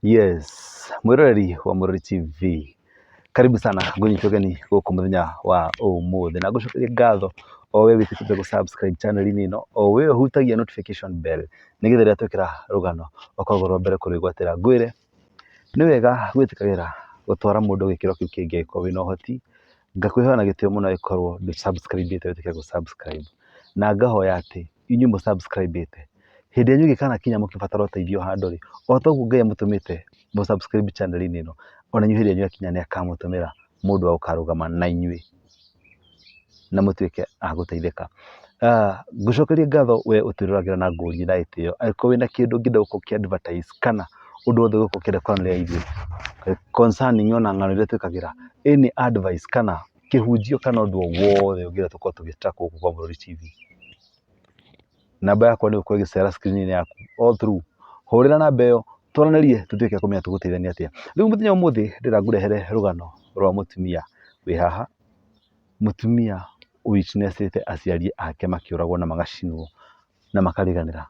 Yes, mwĩroreri wa Mũrori TV, karibu sana ngũnyite ũgeni gũkũ mũthenya wa ũmũthĩ na ngũcokerie ngatho o we wĩtĩkĩte gũ subscribe channel-inĩ ĩno, o we ũhutagia notification bell nĩgetha rĩrĩa twekĩra rũgano ũkoragwo ũrĩ wa mbere kũrwĩgwatĩra. Ngwĩre nĩ wega gwĩtĩkagĩra gũtwara mũndũ gĩkĩro kĩu kĩngĩ angĩkorwo wĩna ũhoti, ngakwĩhoya na gĩtĩo mũno angĩkorwo ndũ subscribe ĩte wĩtĩkĩre gũ subscribe, na ngahoya atĩ inyuĩ mũ subscribe ĩte, hĩndĩ yanyu ĩngĩkanakinya mũkĩbatara ũteithio handũ rĩ, o ta ũguo Ngai amũtũmĩte mũ subscribe channel -inĩ ĩno, ona inyuĩ hĩndĩ yanyu yakinya nĩ akamũtũmĩra mũndũ wa gũkarũgama na inyuĩ na mũtuĩke a gũteithĩka. Ngũcokerie ngatho we ũtwĩroragĩra na ngũrie na gĩtĩo, angĩkorwo wĩna kĩndũ ũngĩenda gũkorwo ũkĩ advertise kana ũndũ wothe ũngĩkorwo ũkĩenda kwaranĩria na ithuĩ concerning ona ng'ano iria twĩkagĩra, any advice kana kĩhunjio kana ũndũ o wothe ũngĩenda tũkorwo tũgĩ tackle gũkũ kwa Mũrori TV. Namba yakwa nĩ ĩgũkorwo ĩgĩcera screen -inĩ yaku all through, hũrĩra namba ĩyo twaranĩrie tũtuĩke a kũmenya tũgũteithania atĩa. Rĩu mũthenya wa ũmũthĩ ndĩrenda ngũrehere rũgano rwa mũtumia wĩ haha, mũtumia ũ witness ĩte aciari ake makĩũragwo na magacinwo na makariganĩra,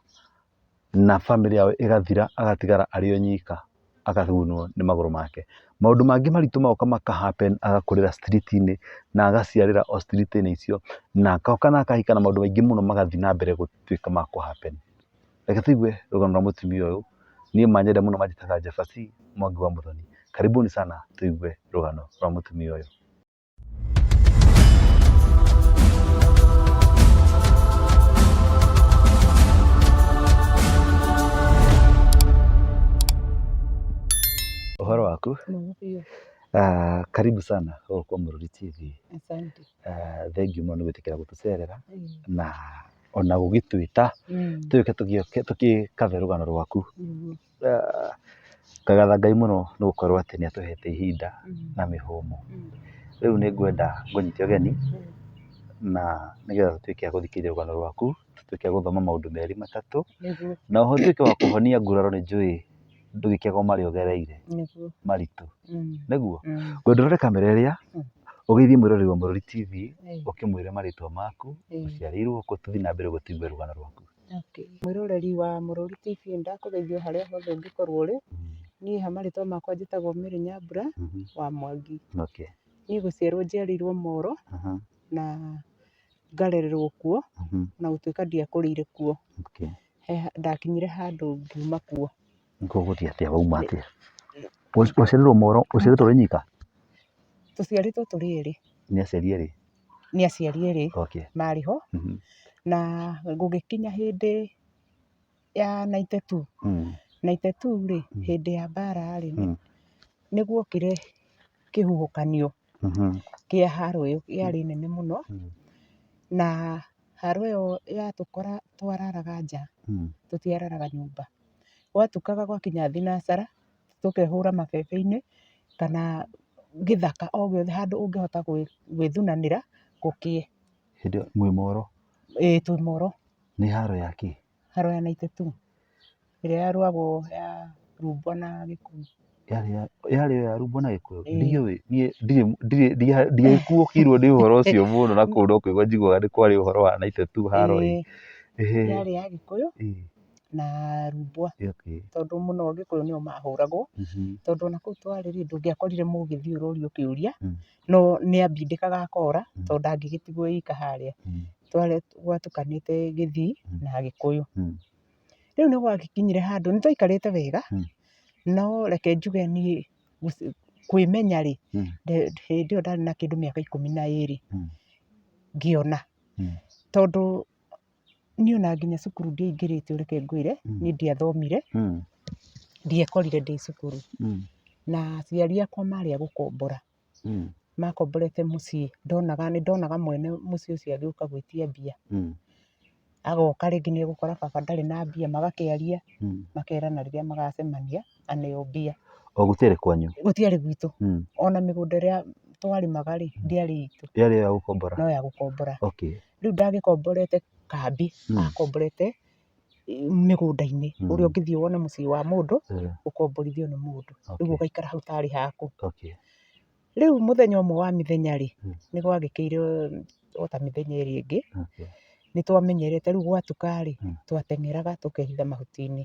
na bamĩrĩ yao ĩgathira agatigara arĩ o nyika akagunwo nĩ magũrũ make. Maũndũ mangĩ maritũ magoka maka happen agakũrĩra street -inĩ na agaciarĩra o street -inĩ icio na agoka na akahika na maũndũ maingĩ mũno magathiĩ na mbere gũtuĩka ma kũ happen. Reke tũigue rũgano rwa mũtumia ũyũ, niĩ manyenda mũno manjĩtaga Jabasi Mwangi wa Mũthoni. Karibuni sana tũigue rũgano rwa mũtumia ũyũ. Ũhoro waku? Mwega biũ. Karibu sana gũkũ kwa Mũrori TV. Asante. Thengiũ mũno nĩ gwĩtĩkĩra gũtũcerera na ona gũgĩtwĩta tũgĩũke tũgĩkathe rũgano rwaku. Ngagatha Ngai mũno nĩ gũkorwo atĩ nĩ atũhete ihinda na mĩhũmũ. Rĩu nĩ ngwenda ngũnyite ũgeni na nĩgetha tũtuĩke a gũthikĩrĩria rũgano rwaku, tũtuĩke a gũthoma maũndũ merĩ matatũ, na oho ũtuĩke wa kũhonia nguraro nĩ njũĩ ndũgĩkĩaga marĩa ũgereire maritũ, nĩguo? Ngwenda ũrore kamera ĩrĩa, ũgeithie mwĩroreri wa Mũrori TV, ũkĩmwĩre marĩtwa maku, ũciarĩirwo kũ, tũthiĩ na mbere ũguo tũigue rũgano rwaku. Okay. Mwĩroreri wa Mũrũri TV nĩndakũgeithia o harĩa hothe ũngĩkorwo ũrĩ, niĩ ha marĩtwa makwa njĩtagwo Mary Nyambura wa Mwangi. Niĩ gũciarwo njiarĩirwo Moro na ngarererwo kuo ona gũtuĩka ndiakũrĩire kuo. Ndakinyire handũ ngiuma kuo. Gũgũthiĩ atĩa wauma atĩa? Waciarĩirwo Moro, ũciarĩtwo wĩ nyika? Tũciarĩtwo tũrĩ erĩ. Nĩ aciari erĩ? Nĩ aciari erĩ marĩ ho, na gũgĩkinya hĩndĩ ya ninety two, ninety two rĩ, hĩndĩ ya mbara rĩ, nĩ guokire kĩhuhũkanio kĩa haro ĩyo yarĩ nene mũno, na haro ĩyo yatũkora twararaga nja, tũtiararaga nyũmba. Gwatukaga gwakinya thinacara, tũkehũra mabebe-inĩ kana gĩthaka o gĩothe handũ ũngĩhota gwĩthunanĩra gũkĩe. Hĩndĩ ĩyo mwĩ Moro? Ĩĩ twĩ Moro. Nĩ haro ya kĩ? Haro ya ninety two, ĩrĩa yarũagwo ya Rumbwa na Gĩkũyũ. Yarĩ ya Rumbwa na Gĩkũyũ? Ndiũĩ, niĩ ndirĩ ndiakuũkĩirwo nĩ ũhoro ũcio mũno na kũu no kũigua njiguaga nĩ kwarĩ ũhoro wa ninety two haro ĩ. Yarĩ ya Gĩkũyũ na Rumbwa, tondũ mũno Gĩkũyũ nĩo mahũragwo, tondũ ona kũu twarĩ rĩ, ndũngĩakorire mũgĩthiĩ ũrorio kĩũria, no nĩ ambindĩkaga akora, tondũ ndangĩgĩtigwo e ika harĩa. Gwatukanĩte Gĩthii na Gĩkũyũ. Rĩu nĩ gwagĩkinyire handũ, nĩ twaikarĩte wega, no reke njuge niĩ kwĩmenya rĩ, hĩndĩ ĩyo ndarĩ na kĩndũ mĩaka ikũmi na ĩrĩ, ngĩona. Tondũ niĩ ona nginya cukuru ndiaingĩrĩtio reke ngwĩre, niĩ ndiathomire, ndiekorire ndĩ cukuru. Na aciari akwa marĩ a gũkombora. Makomborete mũciĩ, ndonaga nĩ ndonaga mwene mũciĩ ũcio agĩũka gwĩtia mbia. Agoka rĩngĩ nĩ egũkora baba ndarĩ na mbia, magakĩaria, makerana rĩrĩa magacemania aneo mbia. O gũtiarĩ kwanyu? Gũtiarĩ gwitũ. Ona mĩgũnda ĩrĩa twarĩmaga rĩ, ndĩarĩ itũ. Yarĩ ya gũkombora? No ya gũkombora. Rĩu ndagĩkomborete kambĩ, akomborete mĩgũnda-inĩ, ũrĩa ũngĩthiĩ wone mũciĩ wa mũndũ, ũkomborithio nĩ mũndũ, rĩu ũgaikara hau tarĩ haku. Rĩu mũthenya ũmwe wa mĩthenya rĩ, nĩ gwagĩkĩire o ta mĩthenya ĩrĩa ĩngĩ, Nĩ twamenyerete rĩu gwatuka rĩ, twateng'eraga tũkehitha mahuti-inĩ.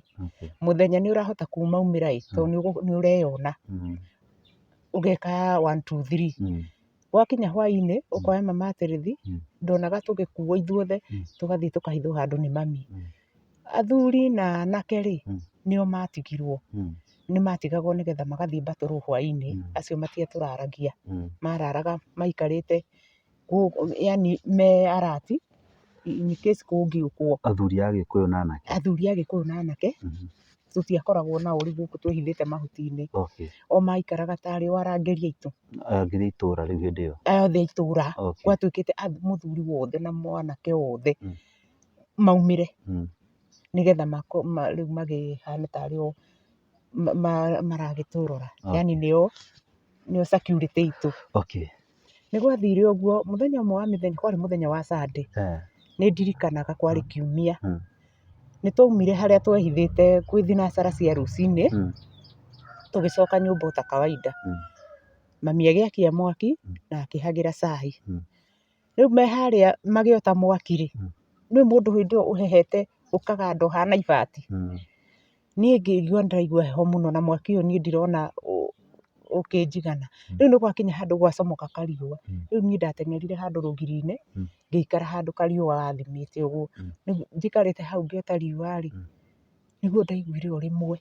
Mũthenya nĩ ũrahota kumaumĩra ĩ, tondũ nĩ ũreyona. Ũgeka one two three. Gwakinya hwainĩ, ũkoya mamatĩrĩthi, ndonaga tũgĩkuo ithuothe, tũgathiĩ tũkahithwo handũ nĩ mami. Athuri na anake rĩ, nĩo matigirwo. Nĩ matigagwo nĩgetha magathiĩ mbatũrũ hwainĩ, acio matiatũraragia. Mararaga maikarĩte yani me arati in case kũngĩũkwo. Athuri a Gĩkũyũ na anake. Athuri a Gĩkũyũ na anake, tũtiakoragwo nao rĩu gũkũ twĩhithĩte mahuti-inĩ. O maikaraga tarĩ o arangĩri aitũ. Arangĩri a itũra rĩu hĩndĩ ĩyo. Othe a itũra. Gwatuĩkĩte mũthuri wothe na mwanake wothe maumĩre nĩgetha rĩu makĩhane tarĩ o maragĩtũrora. Yani nĩo nĩo security itũ. Nĩ gwathire ũguo, mũthenya ũmwe wa mĩthenya, kwarĩ mũthenya wa Sunday, nĩ ndirikanaga kwarĩ kiumia, nĩ twaumire harĩa twehithĩte kwĩ thinacara cia rũcinĩ, tũgĩcoka nyũmba ota kawaida. Mami agĩakia mwaki na akĩhagĩra cai. Rĩu me harĩa magĩota mwaki rĩ, nĩ ũĩ mũndũ hĩndĩ ĩyo ũhehete ũkaganda ũhana ibati. Niĩ ngĩigua nĩ ndĩraigua heho mũno na mwaki ũyũ niĩ ndirona ũkĩnjigana. Rĩu nĩ gwakinya handũ gwacomoka kariũa, rĩu niĩ ndateng'erire handũ rũgiri-inĩ, ngĩikara handũ kariũa gathimĩte ũguo. Rĩu njikarĩte hau ngĩota riũa rĩ, nĩguo ndaiguire o rĩmwe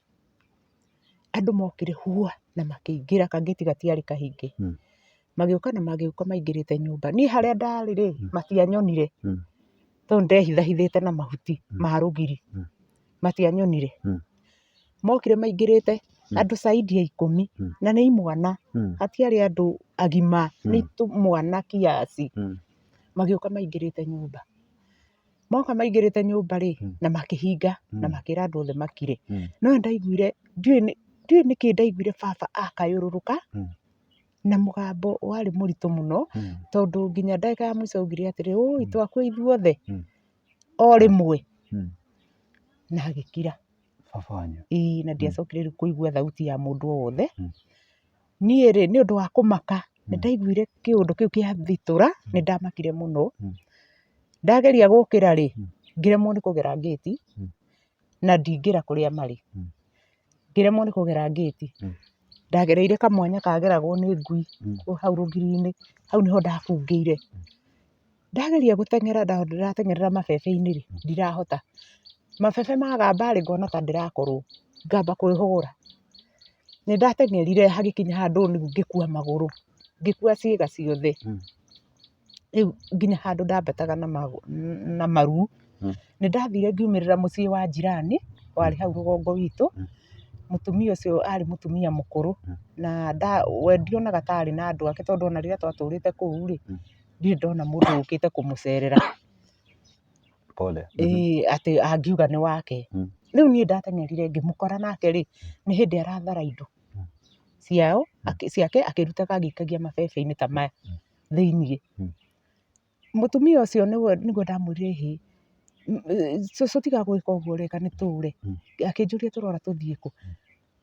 andũ mokire hua na makĩingĩra, kangĩti gatiarĩ kahinge. Magĩũka na magĩũka maingĩrĩte nyũmba. Niĩ harĩa ndarĩ rĩ, matianyonire tondũ ndehithahithĩte na mahuti ma rũgiri. Matianyonire. Mokire maingĩrĩte andũ zaidi ya ikũmi na nĩ imwana, hatiarĩ andũ agima, nĩ tũmwana kiasi. Magĩũka maingĩrĩte nyũmba. Moka maingĩrĩte nyũmba rĩ, na makĩhinga na makĩra andũ othe makire. No nĩndaiguire, ndiũĩ nĩkĩ ndaiguire baba akayũrũrũka na mũgambo warĩ mũritũ mũno, tondũ nginya ndagĩka ya mũico augire atĩrĩ, ũi twakua ithuothe o rĩmwe, na agĩkira. Baba wanyu? Ĩĩ, na ndiacokire rĩu kũigua thauti ya mũndũ o wothe. Niĩ rĩ, nĩ ũndũ wa kũmaka, nĩ ndaiguire kĩũndũ kĩu kĩathitũra, nĩ ndamakire mũno. Ndageria gũkĩra rĩ, ngĩremwo nĩ kũgera ngĩti, na ndingĩra kũrĩa marĩ. Ngĩremwo nĩ kũgera ngĩti. Ndagereire kamwanya kageragwo nĩ ngui hau rũgiri-inĩ, hau nĩho ndabungĩire. Ndageria gũteng'era ndĩrateng'erera mabebe-inĩ rĩ, ndirahota. Mabebe magamba rĩ, ngona ta ndĩrakorwo, ngamba kwĩhũgũra. Nĩ ndateng'erire hagĩkinya handũ rĩu ngĩkua magũrũ, ngĩkua ciĩga ciothe. Rĩu nginya handũ ndambataga na maru. Nĩ ndathire ngiumĩrĩra mũciĩ wa jirani, warĩ hau rũgongo witũ. Mũtumia ũcio arĩ mũtumia mũkũrũ, na we ndionaga ta arĩ na andũ ake tondũ ona rĩrĩa twatũrĩte kũu rĩ, ndirĩ ndona mũndũ ũkĩte kũmũcerera. Pole. Ĩĩ atĩ angiuga nĩ wake. Rĩu niĩ ndateng'erire ngĩmũkora nake rĩ, nĩ hĩndĩ arathara indo ciao, ciake akĩrutaga agĩikagia mabebe-inĩ ta maya thĩiniĩ. Mũtumia ũcio nĩguo ndamwĩrire ĩhĩ, cũcũ tiga gwĩka ũguo ũreka nĩ tũre. Akĩnjũria tũrora tũthiĩ kũ.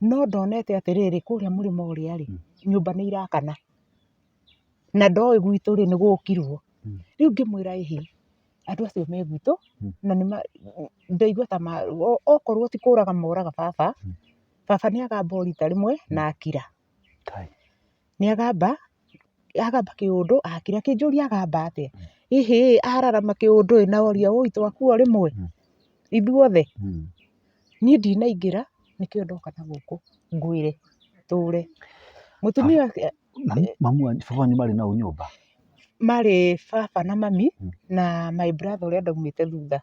No ndonete atĩrĩrĩ, kũrĩa mũrĩmo ũrĩa rĩ, nyũmba nĩ irakana. Na ndoĩ gwitũ rĩ, nĩ gũkirwo. Rĩu ngĩmwĩra ĩhĩ, andũ acio me gwitũ, na nĩ ndaigua ta okorwo ti kũraga moraga baba, baba nĩ agamba o rita rĩmwe na akira. Nĩ agamba, agamba kĩũndũ akira, akĩnjũria agamba atĩa. Ĩhĩ ararama kĩũndũ ĩ na oria ũi twakua o rĩmwe ithuothe. Niĩ ndinaingĩra nĩkĩo ndoka na gũkũ ngwĩre tũre. Mũtumia Mamu wanyu, baba wanyu marĩ nao nyũmba? Marĩ baba na mami na my brother ũrĩa ndaumĩte thutha.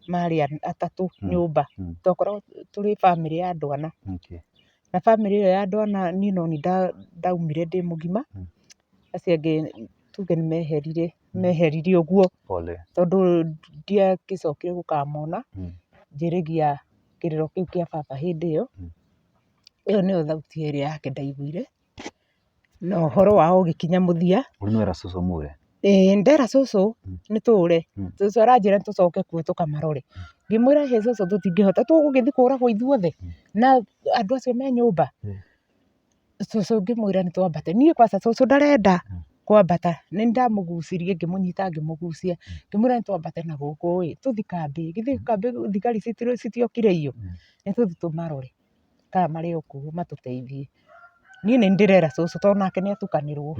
Marĩ atatũ nyũmba. Twakoragwo tũrĩ bamĩrĩ ya andũ ana. Na bamĩrĩ ĩyo ya andũ ana niĩ no niĩ ndaumire ndĩ mũgima. Acio angĩ tuge nĩ meherire, meherire ũguo. Pole. Tondũ ndiagĩcokire gũkamona, njĩrĩgia kĩrĩro kĩu kĩa baba hĩndĩ ĩyo. Ĩyo nĩyo thauti ĩrĩa yake ndaiguire. Na ũhoro wao ũgĩkinya mũthia. Rĩu nĩ wera cũcũ mũre? Ĩĩ ndera cũcũ nĩ tũre. Cũcũ aranjĩra tũcoke kuo tũkamarore. Ngĩmwĩra hĩ cũcũ tũtingĩhota, tũgũgĩthiĩ kũragwo ithuothe na andũ acio me nyũmba. Cũcũ ngĩmwĩra nĩ twambate. Niĩ kwanza cũcũ ndarenda. Kwambata, nĩ ndamũgucirie ngĩmũnyita ngĩmũgucia, ngĩmwĩra nĩ twambate na gũkũ ĩ, tũthiĩ kambĩ, githĩ kambĩ thigari citiokire iyo, nĩ tũthiĩ tũmarore kana marĩ o kũu matũteithie. Niĩ nĩ niĩ ndĩrera cũcũ tondũ nake nĩ atukanĩrwo.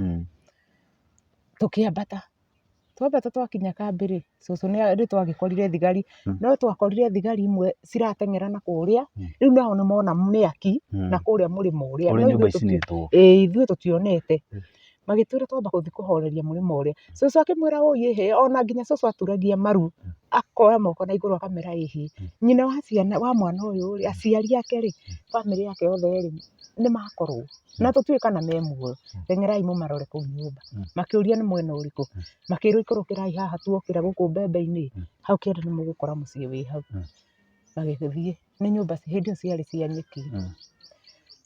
Tũkĩambata, twambata twakinya kambĩ rĩ, cũcũ nĩ twagĩkorire thigari, no twakorire thigari imwe cirateng'era na kũrĩa, rĩu nao nĩ mona mĩaki na kũrĩa mũrĩmo ũrĩa. Ũrĩa No nyũmba ithuĩ icinĩtwo. Ĩĩ ithuĩ tũtionete. Magĩtwĩra twamba gũthiĩ kũhoreria mũrĩmo ũrĩa. Cũcũ akĩmwĩra ũi ĩhĩ, ona nginya cũcũ aturagia maru, akoya moko na igũrũ akamera ĩhĩ, nyina wa ciana wa mwana ũyũ rĩ, aciari ake rĩ, bamĩrĩ yake yothe rĩ, nĩ makorwo na tũtiũĩ kana me muoyo, teng'erai mũmarore kũu nyũmba. Makĩũria nĩ mwena ũrĩkũ, makĩrwo ikũrũkĩrai haha tuokĩra gũkũ mbembe-inĩ, hau kĩanda nĩ mũgũkora mũciĩ wĩ hau. Magĩgĩthiĩ, nĩ nyũmba hĩndĩ ĩyo ciarĩ cia nyeki,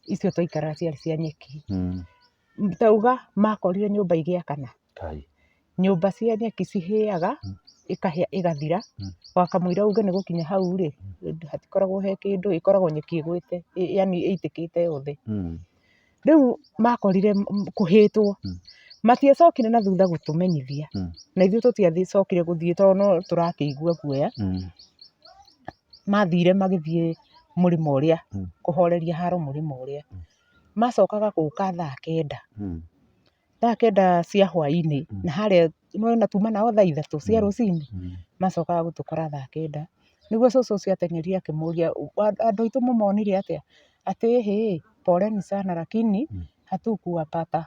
icio twaikaraga ciarĩ cia nyeki. Tauga makorire nyũmba igĩakana. Kai. Nyũmba cia nyeki cihĩaga, ĩkahĩa ĩgathira, wakamũira uge nĩ gũkinya hau rĩ, hatikoragwo he kĩndũ, ĩkoragwo nyeki ĩgwĩte, yaani ĩitĩkĩte yothe. Rĩu makorire kũhĩtwo, matiacokire na thutha gũtũmenyithia, na ithuĩ tũtiacokire gũthiĩ tondũ no tũrakĩigua guoya. Mathire magĩthiĩ mũrĩmo ũrĩa, kũhoreria haro mũrĩmo ũrĩa. Macokaga gũka thaa kenda. Thaa kenda cia hwainĩ, na harĩa nĩwona tuma nao thaa 3 cia rũcinĩ, macokaga gũtũkora thaa kenda. Nĩguo cũcũ ũcio ateng'erire akĩmũria, andũ aitũ mũmonire atĩa? Atĩ ĩhĩ, poleni sana lakini hatukuwapata.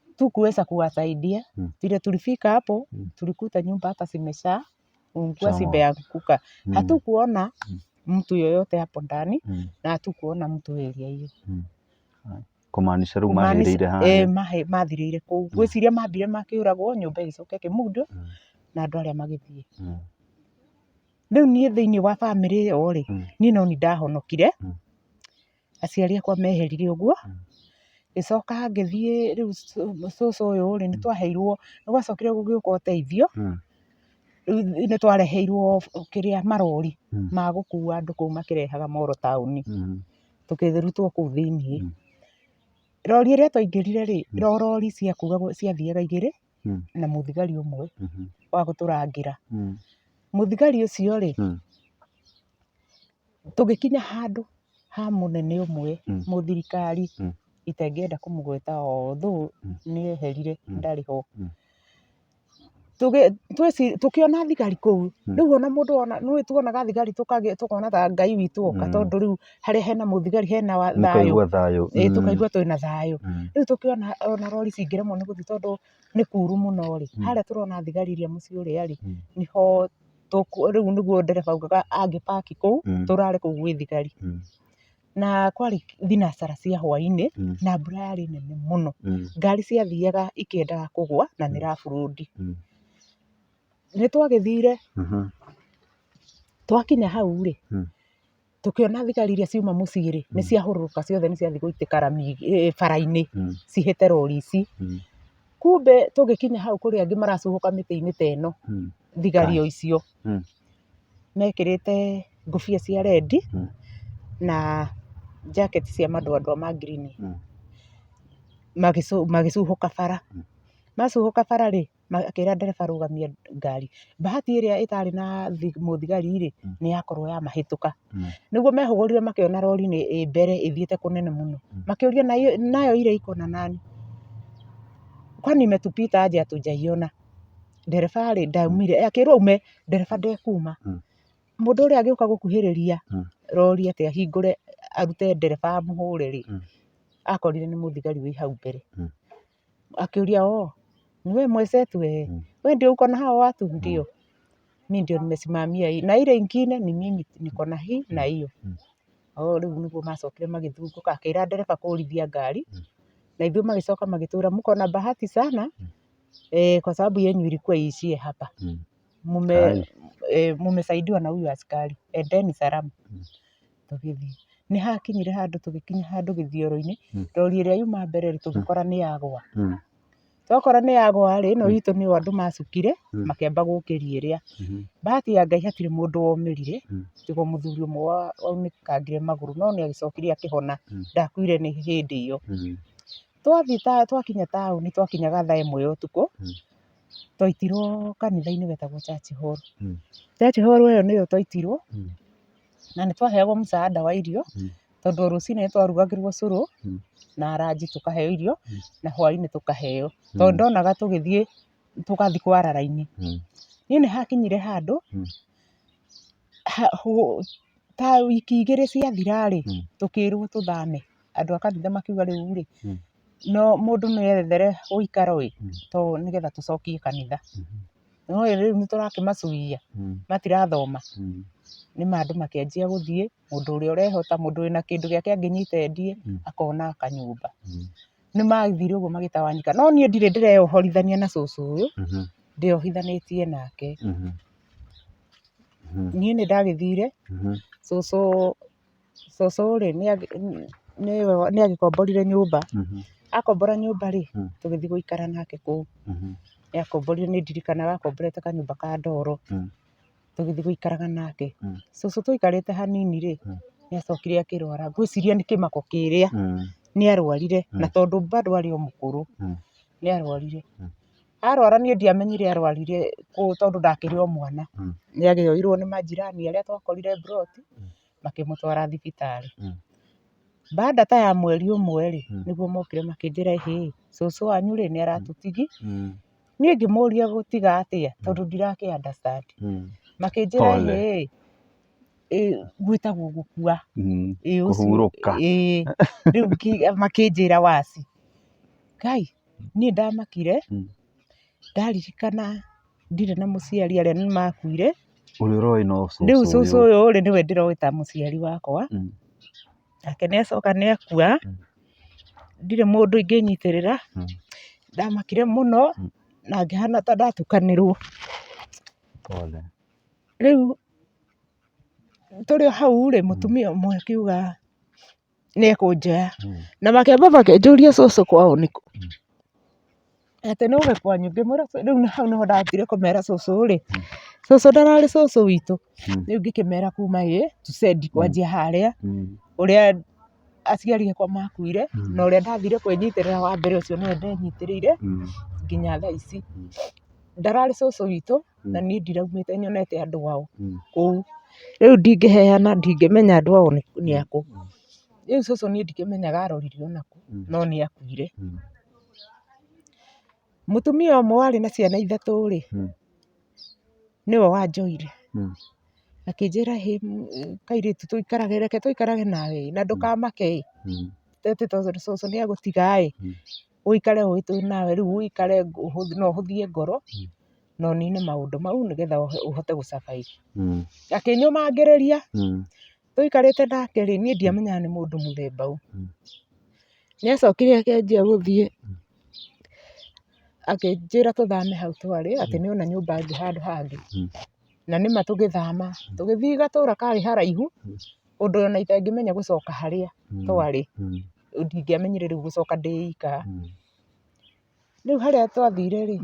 Hatukuweza kuwasaidia. Vile tulifika hapo, tulikuta nyumba hata zimesha ungua zimeanguka. Hatukuona mtu yoyote hapo ndani na hatukuona mtu area hiyo. Kũmaanisha rĩu Kũmaanisha mahĩrĩire harĩa. Mathirĩire kũu. Ngwĩciria mambire makĩũragwo, nyũmba ĩgĩcoka ĩkĩmundwo na andũ arĩa magĩthiĩ. Rĩu niĩ thĩinĩ wa bamĩrĩ ĩyo rĩ, niĩ no niĩ ndahonokire, aciari akwa meherire ũguo, ngĩcoka ngĩthiĩ rĩu cũcũ ũyũ rĩ, nĩ twaheirwo, nĩ gwacokire gũgĩũka ũteithio, rĩu nĩ twareheirwo kĩrĩa marori ma gũkua andũ kũu makĩrehaga Molo taũni. Tũkĩrutwo kũu thĩiniĩ. Rori ĩrĩa twaingĩrire rĩ, o rori ciakuagwo ciathiaga igĩrĩ na mũthigari ũmwe wa gũtũrangĩra. Mũthigari ũcio rĩ, tũgĩkinya handũ ha mũnene ũmwe mũthirikari, itangĩenda kũmũgweta although nĩ eherire ndarĩ ho. Tũkĩona thigari kũu, rĩu ona mũndũ ona nĩũĩ tuonaga thigari tũkona ta Ngai witũ oka, tondũ rĩu harĩa hena mũthigari hena thayũ. Mũkaigua thayũ. Ĩĩ tũkaigua twĩna thayũ. Rĩu tũkĩona ona rori cingĩremwo nĩ gũthiĩ tondũ nĩ kuru mũno rĩ, harĩa tũrona thigari iria mũciĩ ũrĩa rĩ, nĩho rĩu nĩguo ndereba augaga angĩ park kũu, tũrare kũu gwĩ thigari. Na kwarĩ thinacara cia hwainĩ, na mbura yarĩ nene mũno. Ngari ciathiaga ikĩendaga kũgwa na nĩ rough road. Nĩ twagĩthire, twakinya hau rĩ, tũkĩona thigari iria ciuma mũciĩ rĩ, nĩ ciahũrũrũka ciothe nĩ ciathiĩ gũitĩka rami bara-inĩ, cihĩte rori ici. Kumbe tũgĩkinya hau kũrĩ angĩ maracuhũka mĩtĩ-inĩ ta ĩno, thigari o icio. Mekĩrĩte ngũbia cia red na jacket cia madoadoa ma green. Magĩcuhũka bara. Macuhũka bara rĩ, makĩra ndereba rũgamia ngari. Bahati ĩrĩa ĩtarĩ na mũthigari rĩ, nĩ yakorwo yamahĩtũka. Nĩguo mehũgũrire makĩona rori ĩ mbere ĩthiĩte kũnene mũno. Makĩũria nayo ile iko na nani? Kwani imetupita aje hatujaiona? Ndereba rĩ, ndaumire, akĩrwo aume, ndereba ndekuma. Mũndũ ũrĩa agĩũka gũkuhĩrĩria rori atĩ ahingũre arute ndereba amũhũre rĩ, akorire nĩ mũthigari wĩ hau mbere. Akĩũria oo, ni we mwenzetu eh? We ndio uko na hao watu? Ndio. Mi ndio nimesimamia hii na ile ingine ni mimi niko na hii na hiyo. Oh, rĩu nĩguo macokire magĩthungũka akĩra ndereba kũrithia ngari, na ithuĩ magĩcoka magĩtwĩra mko na bahati sana kwa sababu yenyu ilikuwa iishie hapa. Mumesaidiwa na huyu askari, endeni salama. Tũgĩthiĩ. Nĩ hakinyire handũ tũgĩkinya handũ gĩthioro-inĩ, rori ĩrĩa yuma mbere rĩ, tũgĩkora nĩ yagwa. Twakora nĩ yagwa rĩ, ĩno itũ nĩyo andũ macukire, makĩamba gũkĩria ĩrĩa. Bahati ya Ngai hatirĩ mũndũ womĩrire, tiga o mũthuri ũmwe waunĩkangire magũrũ, no nĩ agĩcokire akĩhona, ndakuire nĩ hĩndĩ ĩyo. Twathiĩ twakinya taũni twakinyaga thaa ĩmwe ya ũtukũ, twaitirwo kanitha-inĩ wetagwo Church Hall. Church Hall ĩyo nĩyo twaitirwo, na nĩ twaheagwo msaada wa irio, tondũ o rũcinĩ nĩ twarugagĩrwo cũrũ na ranji tũkaheo irio, na hwainĩ tũkaheo. Tondũ ndonaga tũgĩthiĩ tũgathiĩ kwara raini. Niĩ nĩ hakinyire handũ, ta wiki igĩrĩ ciathira rĩ, tũkĩrwo tũthame. Andũ a kanitha makiuga rĩu rĩ, no mũndũ nĩ ethere ũikaro ĩ, tondũ nĩgetha tũcokie kanitha. Nĩ ũĩ rĩu nĩ tũrakĩmacuia, matirathoma. Nĩ ma andũ makĩanjia gũthiĩ, mũndũ ũrĩa ũrehota, mũndũ wĩna kĩndũ gĩake angĩnyita endie, akona kanyũmba. Nĩ mathire ũguo magĩtawanyika. No niĩ ndirĩ ndĩreyohorithania na cũcũ ũyũ, ndĩyohithanĩtie nake. Niĩ nĩ ndagĩthire, cũcũ cũcũ rĩ, nĩ agĩkomborire nyũmba. Akombora nyũmba rĩ, tũgĩthiĩ gũikara nake kũu. Nĩ akomborire, nĩ ndirikanaga akomborete kanyũmba ka ndoro. Tũgĩthiĩ gũikaraga nake. Cũcũ tũikarĩte hanini rĩ, nĩ acokire akĩrwara. Ngwĩciria nĩ kĩmako kĩrĩa, nĩ arwarire na tondũ bado arĩ o mũkũrũ, nĩ arwarire. Arwara niĩ ndiamenyire arwarire kũ tondũ ndakĩrĩ o mwana. Nĩ akĩoirwo nĩ manjirani arĩa twakorire mburoti, makĩmũtwara thibitarĩ. Baada ta ya mweri ũmwe rĩ, nĩguo mokire makĩnjĩra ĩhĩ, cũcũ wanyu rĩ, nĩ aratũtigia. Niĩ ngĩmũria gũtiga atĩa, tondũ ndirakĩ understand. Makĩnjĩra Pole. ĩhĩ, gwĩtagwo gũkua. Ĩĩ ũcio, Kũhurũka. Ĩĩ, rĩu makĩnjĩra waci. Ngai, niĩ ndamakire, ndaririkana ndirĩ na mũciari arĩa nĩ makuire. Ũrĩa ũroĩ no cũcũ Rĩu cũcũ ũyũ. ũyũ rĩ, nĩwe ndĩroĩ ta mũciari wakwa. Nake nĩ acoka nĩ akua, ndirĩ mũndũ ingĩnyitĩrĩra. Ndamakire mũno na ngĩhana ta ndatukanĩrwo. Pole. Rĩu tũrĩ o hau rĩ, mũtumia ũmwe akiuga nĩ ekũnjoya. Na makĩamba makĩnjũria cũcũ kwao nĩkũ. Atĩ nĩ kwanyu, ngĩmwĩra rĩu hau nĩho ndambire kũmera cũcũ rĩ, cũcũ ndararĩ cũcũ witũ. Rĩu ngĩkĩmera kuma A to Z kwanjia harĩa, ũrĩa aciari akwa makuire, na ũrĩa ndathire kwĩnyitĩrĩra wa mbere ũcio nĩwe ndenyitĩrĩire nginya thaa ici. Ndararĩ cũcũ witũ, na niĩ ndiraumĩte nyonete andũ ao kũu. Rĩu ndingĩheana, ndingĩmenya andũ ao nĩ akũ. Rĩu cũcũ niĩ ndikĩmenyaga aroririo nakũ, no nĩ akuire. Mũtumia ũmwe warĩ na ciana ithatũ rĩ, nĩwe wanjoire. Akĩnjĩra hĩ kairĩtu tũikarage, reke tũikarage nawe ĩ, na ndũkamake ĩ, atĩ tondũ cũcũ nĩ agũtiga ĩ, ũikare ũĩ twĩ nawe, rĩu ũikare na ũhũthie ngoro, na ũnine maũndũ mau nĩgetha ũhote gũ survive. Akĩnyũmangĩrĩria, tũikarĩte nake rĩ, niĩ ndiamenyaga nĩ mũndũ mũthemba ũyũ. Nĩ acokire akĩanjia gũthiĩ, akĩnjĩra tũthame hau twarĩ, atĩ nĩ ona nyũmba ĩngĩ handũ hangĩ. Na nĩma tũgĩthama, tũgĩthiĩ gatũra karĩ haraihu, ũndũ ona itangĩmenya gũcoka harĩa twarĩ. Ndingĩamenyire rĩu gũcoka ndĩ ika. Rĩu harĩa twathire rĩ,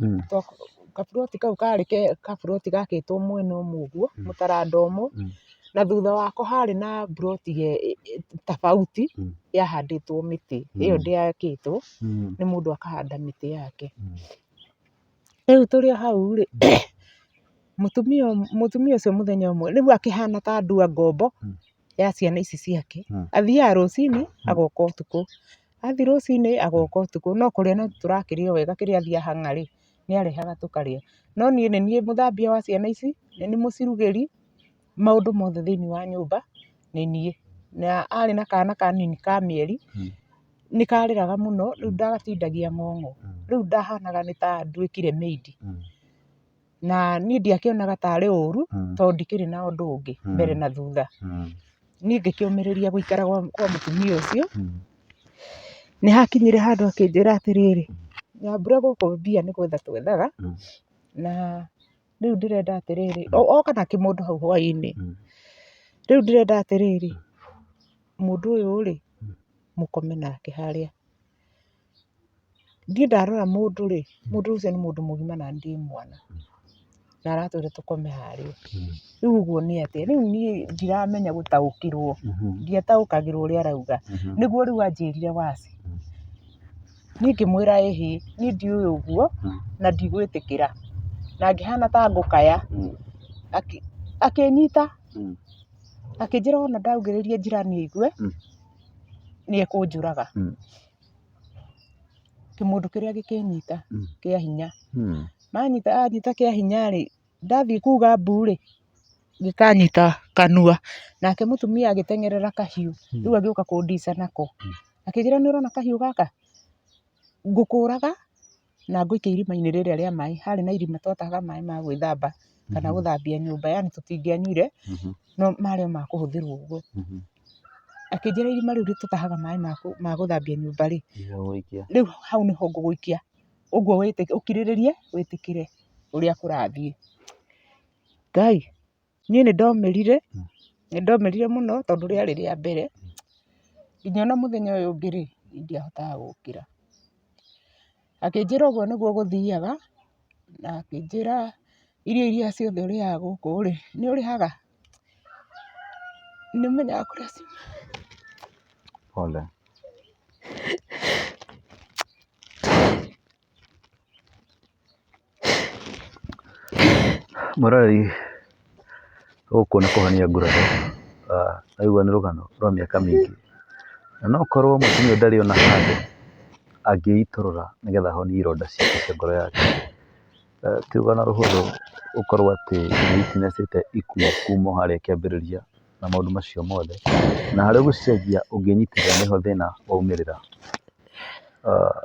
kaburoti kau karĩ kaburoti gakĩtwo mwena ũmwe ũguo, mũtaranda ũmwe, na thutha wako harĩ na mburoti tofauti yahandĩtwo mĩtĩ, ĩyo ndĩakĩtwo, nĩ mũndũ akahanda mĩtĩ yake. Rĩu tũrĩ o hau rĩ, mũtumia ũcio mũthenya ũmwe, rĩu akĩhana ta ndua ngombo ya ciana ici ciake. Athiaga rũcinĩ, agoka ũtukũ. Athiĩ rũcinĩ, agoka ũtukũ. No kũrĩa no tũrakĩrĩa o wega kĩrĩa athiĩ ahang'a rĩ, nĩ arehaga tũkarĩa. No niĩ nĩ niĩ mũthambia wa ciana ici, nĩ niĩ mũcirugĩri, maũndũ mothe thĩinĩ wa nyũmba nĩ niĩ. Na arĩ na kana kanini ka mĩeri, nĩ karĩraga mũno, rĩu ndagatindagia ng'ong'o. Rĩu ndahanaga nĩ ta nduĩkire maid. Na niĩ ndiakĩonaga tarĩ ũru, tondũ ndikĩrĩ na ũndũ ũngĩ mbere na thutha. Niĩ ngĩkĩũmĩrĩria gũikara kwa mũtumia ũcio. Nĩ hakinyire handũ akĩnjĩra atĩrĩrĩ, Nyambura gũkũ mbia nĩ gwetha twethaga, na rĩu ndĩrenda atĩrĩrĩ, oka na kĩmũndũ hau hwainĩ, rĩu ndĩrenda atĩrĩrĩ, mũndũ ũyũ rĩ, mũkome nake harĩa. Niĩ ndarora mũndũ rĩ, mũndũ ũcio nĩ mũndũ mũgima na niĩ ndĩ mwana, na aratwĩra tũkome harĩa. Rĩu ũguo nĩ atĩa? Rĩu niĩ ndiramenya gũtaũkĩrwo, ndiataũkagĩrwo ũrĩa arauga. Nĩguo rĩu anjĩrire waci. Niĩ ngĩmwĩra ĩhĩ, niĩ ndiũĩ ũguo na ndigwĩtĩkĩra. Na ngĩhana ta ngũkaya. Akĩnyita, akĩnjĩra ona ndaugĩrĩria njirani aigue, nĩ ekũnjũraga. Kĩmũndũ kĩrĩa gĩkĩnyita kĩa hinya. Manyita anyita kĩa hinya rĩ, ndathiĩ kuga mbu rĩ, gĩkanyita kanua. Nake mũtumia agĩteng'erera kahiũ, rĩu agĩũka kũndica nako. Akĩnjĩra nĩ ũrona kahiũ gaka, ngũkũraga na ngũikie irima-inĩ rĩrĩa rĩa maĩ. Harĩ na irima twatahaga maĩ ma gwĩthamba kana gũthambia nyũmba, yaani tũtingĩanyuire, no marĩ o ma kũhũthĩrwo ũguo. Akĩnjĩra irima rĩu tũtahaga maĩ ma gũthambia nyũmba rĩ, rĩu hau nĩho ngũgũikia. Ũguo ũkirĩrĩrie wĩtĩkĩre ũrĩa kũrathiĩ. Ngai, niĩ nĩ ndomĩrire, nĩ ndomĩrire mũno tondũ rĩarĩ rĩa mbere. Nginya ona mũthenya ũyũ ũngĩ rĩ, niĩ ndiahotaga gũkĩra. Akĩnjĩra ũguo nĩguo gũthiaga, na akĩnjĩra irio iria ciothe ũrĩaga gũkũ rĩ, nĩ ũrĩhaga? Nĩ ũmenyaga kũrĩa ciumaga? Pole. Mũroreri gũkũ nĩ kũhonia nguraro, ndaigua nĩ rũgano rwa mĩaka mĩingĩ, na no ũkorwo mũtumia ũyũ ndarĩ ona handũ angĩitũrũra nĩgetha ahonie ironda ciake cia ngoro yake. Ti rũgano rũhũthũ gũkorwo atĩ nĩ witness ĩte ikuũ kuma o harĩa kĩambĩrĩria na maũndũ macio mothe, na harĩa ũgũcicagia ũngĩnyitĩrĩra nĩho thĩna waumĩrĩra.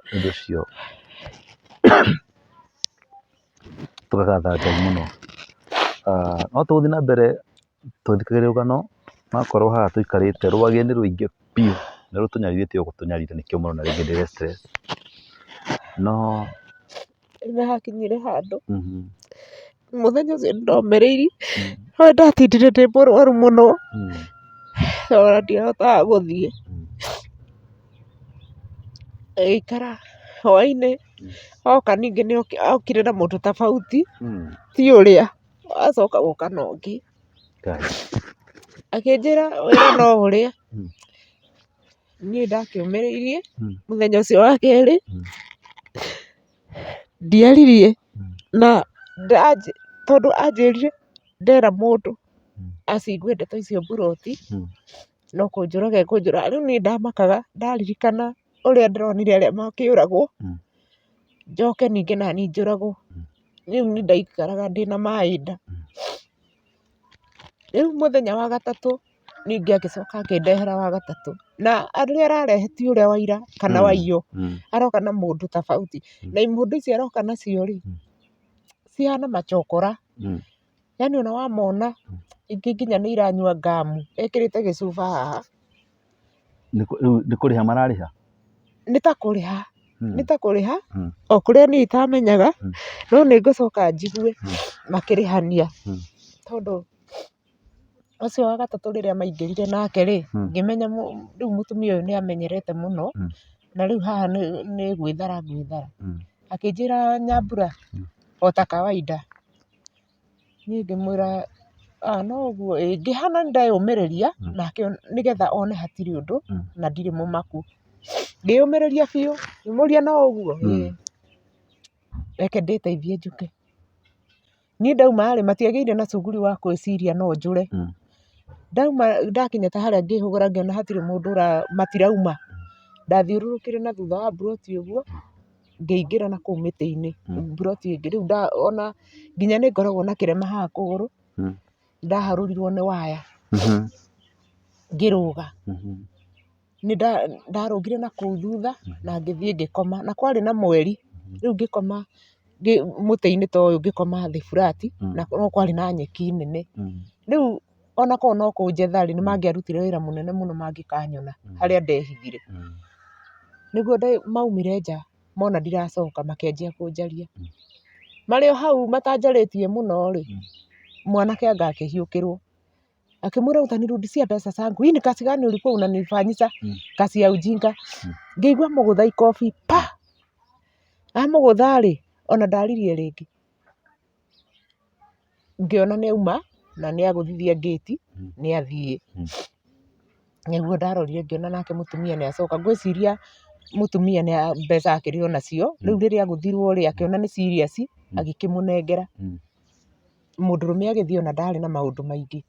Nĩ ũndũ ũcio tũkagatha Ngai mũno. No tũgũthiĩ na mbere tũgĩthikagĩrĩria rũgano, onakorwo haha tũikarĩte rwagĩ nĩ rũingĩ biũ, nĩ rũtũnyarirĩte o gũtũnyarira nĩkĩo mũrona rĩngĩ ndĩ stress no Nĩ hakinyire handũ mũthenya ũcio nĩ ndomĩrĩirie, no nĩ ndatindire ndĩ mũrwaru mũno, ona ndiahotaga gũthiĩ. Ngĩikara hwainĩ oka ningĩ nĩ okire na mũndũ tofauti, ti ũrĩa, acoka gũka na ũngĩ. Akĩnjĩra wĩra no ũrĩa, niĩ ndakĩũmĩrĩirie mũthenya ũcio wa kerĩ, ndiaririe na tondũ anjĩrire ndera mũndũ aciigue ndeto icio mburoti, no kũnjũraga ekũnjũraga. Rĩu niĩ ndamakaga ndaririkana ũrĩa ndĩronire arĩa makĩũragwo, njoke ningĩ naniĩ njũragwo. Rĩu niĩ ndaikaraga ndĩna maĩ nda. Rĩu mũthenya wa gatatũ ningĩ agĩcoka akĩndehera wa gatatũ, na arĩa ararehe ti ũrĩa wa ira kana wa iyo, aroka na mũndũ tofauti. Na imũndũ ici aroka nacio rĩ, cihana machokora. Yaani ona wamona ingĩ nginya nĩ iranyua ngamu, ekĩrĩte gĩcuba haha. Rĩu nĩ kũrĩha mararĩha? Nĩ ta kũrĩha, nĩ ta kũrĩha, o kũrĩa niĩ itamenyaga, no nĩ ngũcoka njigue makĩrĩhania, tondũ ũcio wa gatatũ rĩrĩa maingĩrire nake rĩ, ngĩmenya rĩu mũtumia ũyũ nĩ amenyerete mũno, na rĩu haha nĩ gwĩthara ngwĩthara. Akĩnjĩra Nyambura, o ta kawaida. Niĩ ngĩmwĩra no ũguo ĩĩ, ngĩhana nĩ ndeyũmĩrĩria nake nĩgetha one hatirĩ ũndũ na ndirĩ mũmaku. Ngĩyũmĩrĩria biũ, ngĩmũria no ũguo? Ĩĩ. Reke ndĩteithie njũke. Niĩ ndauma rĩ, matiagĩire na cuguri wa gwĩciria no njũre. Ndauma ndakinya ta harĩa ngĩhũgũra ngĩona hatirĩ mũndũ matirauma. Ndathiũrũrũkire na thutha wa mburoti ũguo, ngĩingĩra na kũu mĩtĩ-inĩ, mburoti ĩngĩ. Rĩu ona nginya nĩ ngoragwo na kĩrema haha kũgũrũ, ndaharũrirwo nĩ waya ngĩrũga. Nĩ ndarũgire na kũu thutha na ngĩthiĩ ngĩkoma, na kwarĩ na mweri, rĩu ngĩkoma mũtĩ-inĩ ta ũyũ ngĩkoma thĩ flat, na no kwarĩ na nyeki nene. Rĩu ona korwo no kũnjetha rĩ, nĩ mangĩarutire wĩra mũnene mũno mangĩkanyona harĩa ndehithire. Nĩguo maumire nja mona ndiracoka makĩanjia kũnjaria. Marĩ o hau matanjarĩtie mũno rĩ, mwanake anga akĩhiũkĩrwo. Akĩmwĩra utanirudishia pesa zangu, hii ni kazi gani ulikuwa unanifanyisha kazi ya ujinga. Ngĩigua amũgũtha ikobi pa! Amũgũtha rĩ, ona ndaririe rĩngĩ. Ngĩona nĩ auma na nĩ agũthithia ngĩti nĩ athiĩ. Nĩguo ndarorire ngĩona nake mũtumia nĩ acoka, ngwĩciria Mũtumia nĩ mbeca akĩrĩ o nacio, rĩu rĩrĩa agũthirwo rĩ, akĩona nĩ serious, agĩkĩmũnengera. Mũndũrũme agĩthiĩ ona ndarĩ na maũndũ maingĩ.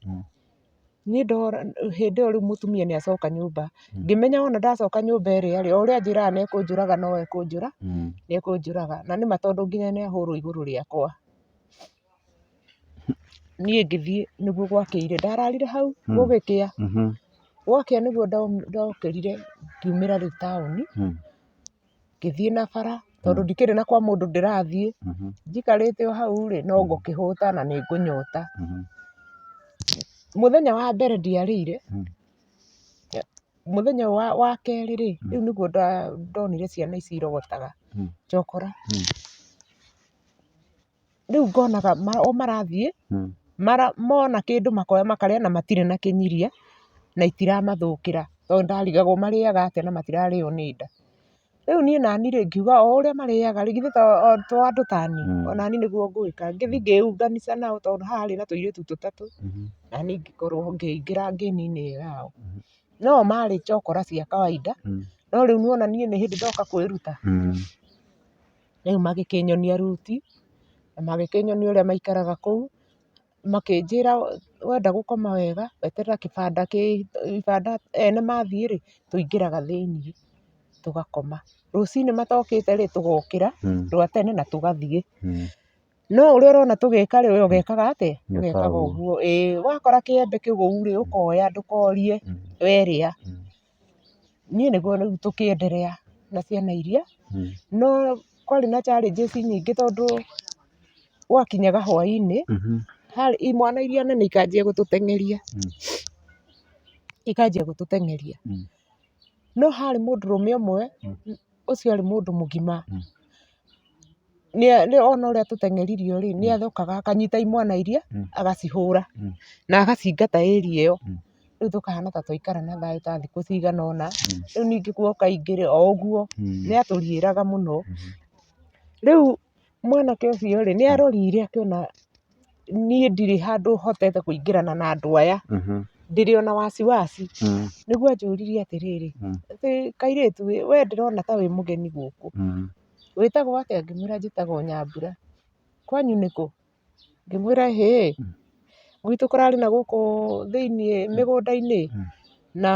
Niĩ ndora hĩndĩ ĩyo rĩu mũtumia nĩ acoka nyũmba, ngĩmenya wona ndacoka nyũmba ĩrĩa rĩ, o ũrĩa anjĩraga nĩ ekũnjũraga no ekũnjũra, nĩ ekũnjũraga. Na nĩma tondũ nginya nĩ ahũrwo igũrũ rĩakwa. Niĩ ngĩthiĩ nĩguo gwakĩire, ndararire hau gũgĩkĩa. Gwakĩa nĩguo ndokĩrire ngiumĩra rĩu taũni, ngĩthiĩ na bara tondũ ndikĩrĩ na kwa mũndũ ndĩrathiĩ. Njikarĩte o hau rĩ, no ngũkĩhũta na nĩ ngũnyota. Mũthenya wa mbere ndiarĩire, mũthenya wa kerĩ rĩ, rĩu nĩguo ndonire ciana ici irogotaga chokora. Rĩu ngonaga o marathiĩ mona kĩndũ makoya makarĩa na matirĩ na kĩnyiria na itiramathũkĩra, tondũ ndarigagwo marĩaga atĩa na matirarĩo nĩ nda. Rĩu niĩ nani rĩ, ngiuga o ũrĩa marĩaga rĩ, githĩ to andũ taniĩ, onaniĩ nĩguo ngwĩka. Ngĩthiĩ ngĩunganisha nao tondũ haha harĩ na tũirĩtu tũtatũ, naniĩ ngĩkorwo ngĩingĩra ngĩni-inĩ ĩyo yao. No o marĩ chokora cia kawaida, no rĩu nĩwona niĩ nĩ hĩndĩ ndoka kwĩruta. Rĩu magĩkĩnyonia ruti, na magĩkĩnyonia ũrĩa maikaraga kũu, makĩnjĩra wenda gũkoma wega, eterera kĩbanda kĩ ibanda ene mathiĩ rĩ, tũingĩraga thĩiniĩ tũgakoma. Rũcinĩ matokĩte rĩ, tũgokĩra rwa tene na tũgathiĩ. No ũrĩa ũrona tũgĩka rĩ, we ũgekaga atĩa? Ũgekaga ũguo. Ĩĩ wakora kĩembe kĩgũu rĩ, ũkoya ndũkorie, werĩa. Niĩ nĩguo rĩu tũkĩenderea na ciana iria, no kwarĩ na challenges nyingĩ tondũ gwakinyaga hwainĩ, harĩ imwana iria nene ikanjia gũtũteng'eria, ikanjia gũtũteng'eria. No harĩ mũndũrũme ũmwe, ũcio arĩ mũndũ mũgima, ona ũrĩa atũteng'eririo rĩ, nĩ acokaga akanyita imwana iria, agacihũra, na agacingata area ĩyo. Rĩu tũkahana ta twaikara na thayũ ta thikũ cigana ũna, rĩu ningĩ guoka ingĩ rĩ, o ũguo, nĩ atũriĩraga mũno. Rĩu mwanake ũcio rĩ, nĩ arorire akĩona niĩ ndirĩ handũ hotete kũingĩrana na andũ aya, ndĩrĩ ona wasiwasi, nĩguo anjũririe atĩrĩrĩ, atĩ kairĩtu ĩ, we ndĩrona ta wĩ mũgeni gũkũ, wĩtagwo atĩa? Ngĩmwĩra njĩtagwo Nyambura. Kwanyu nĩ kũ? Ngĩmwĩra hĩ, gwitũ kũrarĩ na gũkũ thĩiniĩ mĩgũnda-inĩ, na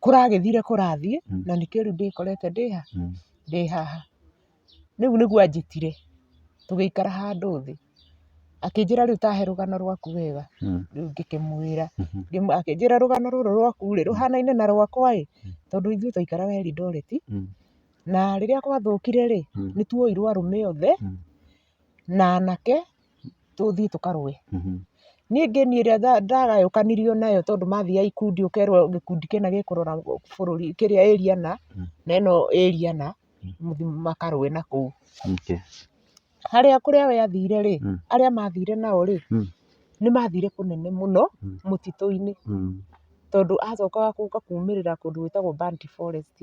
kũragĩthire kũrathiĩ, na nĩkĩo rĩu ndĩkorete ndĩ ha? Ndĩ haha. Rĩu nĩguo anjĩtire, tũgĩikara handũ thĩ, akĩnjĩra rĩu tahe rũgano rwaku wega, rĩu ngĩkĩmwĩra, akĩnjĩra rũgano rũrũ rwaku rĩ, rũhanaine na rwakwa ĩ, tondũ ithuĩ twaikaraga Eldoret, na rĩrĩa gwathũkire rĩ, nĩ tuoirwo arũme othe, na anake, tũthiĩ tũkarũe. Niĩ ngĩni ĩrĩa ndagayũkanirio nayo tondũ mathiaga ikundi ũkerwo gĩkundi kĩna gĩkũrora bũrũri kĩrĩa area na, na ĩno area na, mũthiĩ makarũe na kũu. Harĩa kũrĩa we athire rĩ, arĩa mathire nao rĩ, nĩ mathire kũnene mũno mũtitũ-inĩ, tondũ acokaga gũka kumĩrĩra kũndũ gwĩtagwo Burnt Forest.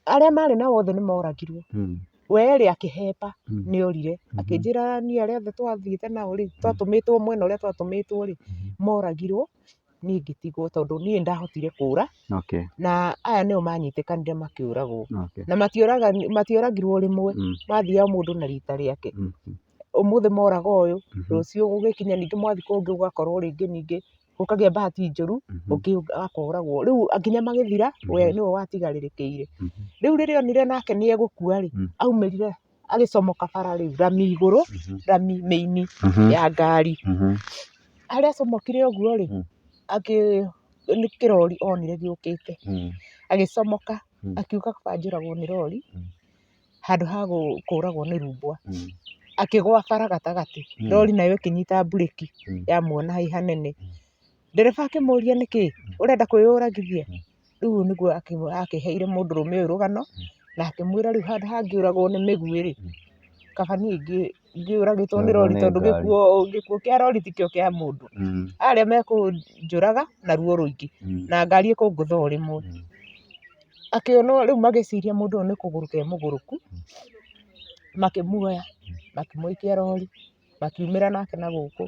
Arĩa marĩ nao othe nĩ moragirwo. We rĩ akĩhemba nĩ orire. Akĩnjĩra niĩ arĩa othe twathiĩte nao rĩ, twatũmĩtwo mwena ũrĩa twatũmĩtwo rĩ, moragirwo, niĩ ngĩtigwo tondũ niĩ nĩ ndahotire kũra. Na aya nĩo manyitĩkanire makĩũragwo. Na matioragirwo rĩmwe, mathiaga o mũndũ na rita rĩake. Ũmũthĩ moraga ũyũ, rũciũ gũgĩkinya ningĩ mwathiĩ kũngĩ gũgakorwo rĩngĩ ningĩ gũkagĩa bahati njũru, ũngĩ akoragwo. Rĩu nginya magĩthira, we nĩwe watigarĩrĩkĩire. Rĩu rĩrĩa onire nake nĩ egũkua rĩ, aumĩrire agĩcomoka bara rĩu, rami igũrũ, rami mĩini ya ngari. Harĩa acomokire ũguo rĩ, nĩ kĩrori onire gĩũkĩte. Agĩcomoka, akiuga kaba njũragwo nĩ rori, handũ ha kũragwo nĩ rumbwa. Akĩgwa bara gatagatĩ, rori nayo ĩkĩnyita mburĩki yamuona hau hanene. Ndereba akĩmũria nĩkĩ, ũrenda kwĩyũragithia? Rĩu nĩguo akĩheire mũndũrũme ũyũ rũgano, na akĩmwĩra rĩu handũ ha ngĩũragwo nĩ mĩguĩ rĩ, kaba niĩ ngĩũragĩtwo nĩ rori tondũ gĩkuũ kĩa rori tikĩo kĩa mũndũ. Arĩa mekũnjũraga na ruo rũingĩ, na ngari ĩkũngũtha o rĩmwe. Akĩonwo rĩu magĩciria mũndũ ũyũ nĩ kũgũrũka e mũgũrũku, makĩmuoya makĩmũikia rori. Makiumĩra nake na gũkũ.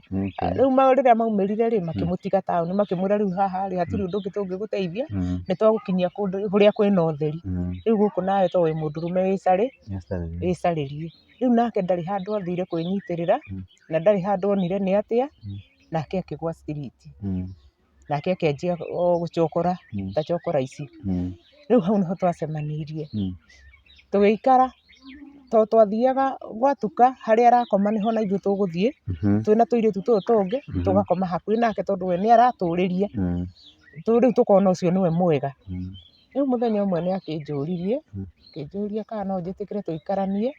Rĩu rĩrĩa maumĩrire rĩ, makĩmũtiga taũni, makĩmwĩra rĩu haha rĩ, hatirĩ ũndũ ũngĩ tũngĩgũteithia, nĩ twagũkinyia kũndũ kũrĩa kwĩna ũtheri. Rĩu gũkũ nawe tondũ wĩ mũndũrũme wĩcarĩrie. Rĩu nake ndarĩ handũ athire kwĩnyitĩrĩra, na ndarĩ handũ onire nĩ atĩa, nake akĩgwa street. Nake akĩanjia o gũcokora ta chokora ici. Rĩu hau nĩho twacemanirie. Tũgĩikara, tondũ twathiaga gwatuka harĩa arakoma nĩho na ithuĩ tũgũthiĩ, twĩna tũirĩtu tũtũ tũngĩ, tũgakoma hakuhĩ nake tondũ we nĩ aratũrĩria, rĩu tũkona ũcio nĩwe mwega. Rĩu mũthenya ũmwe nĩ akĩnjũririe, akĩnjũria kana no njĩtĩkĩre tũikaranie,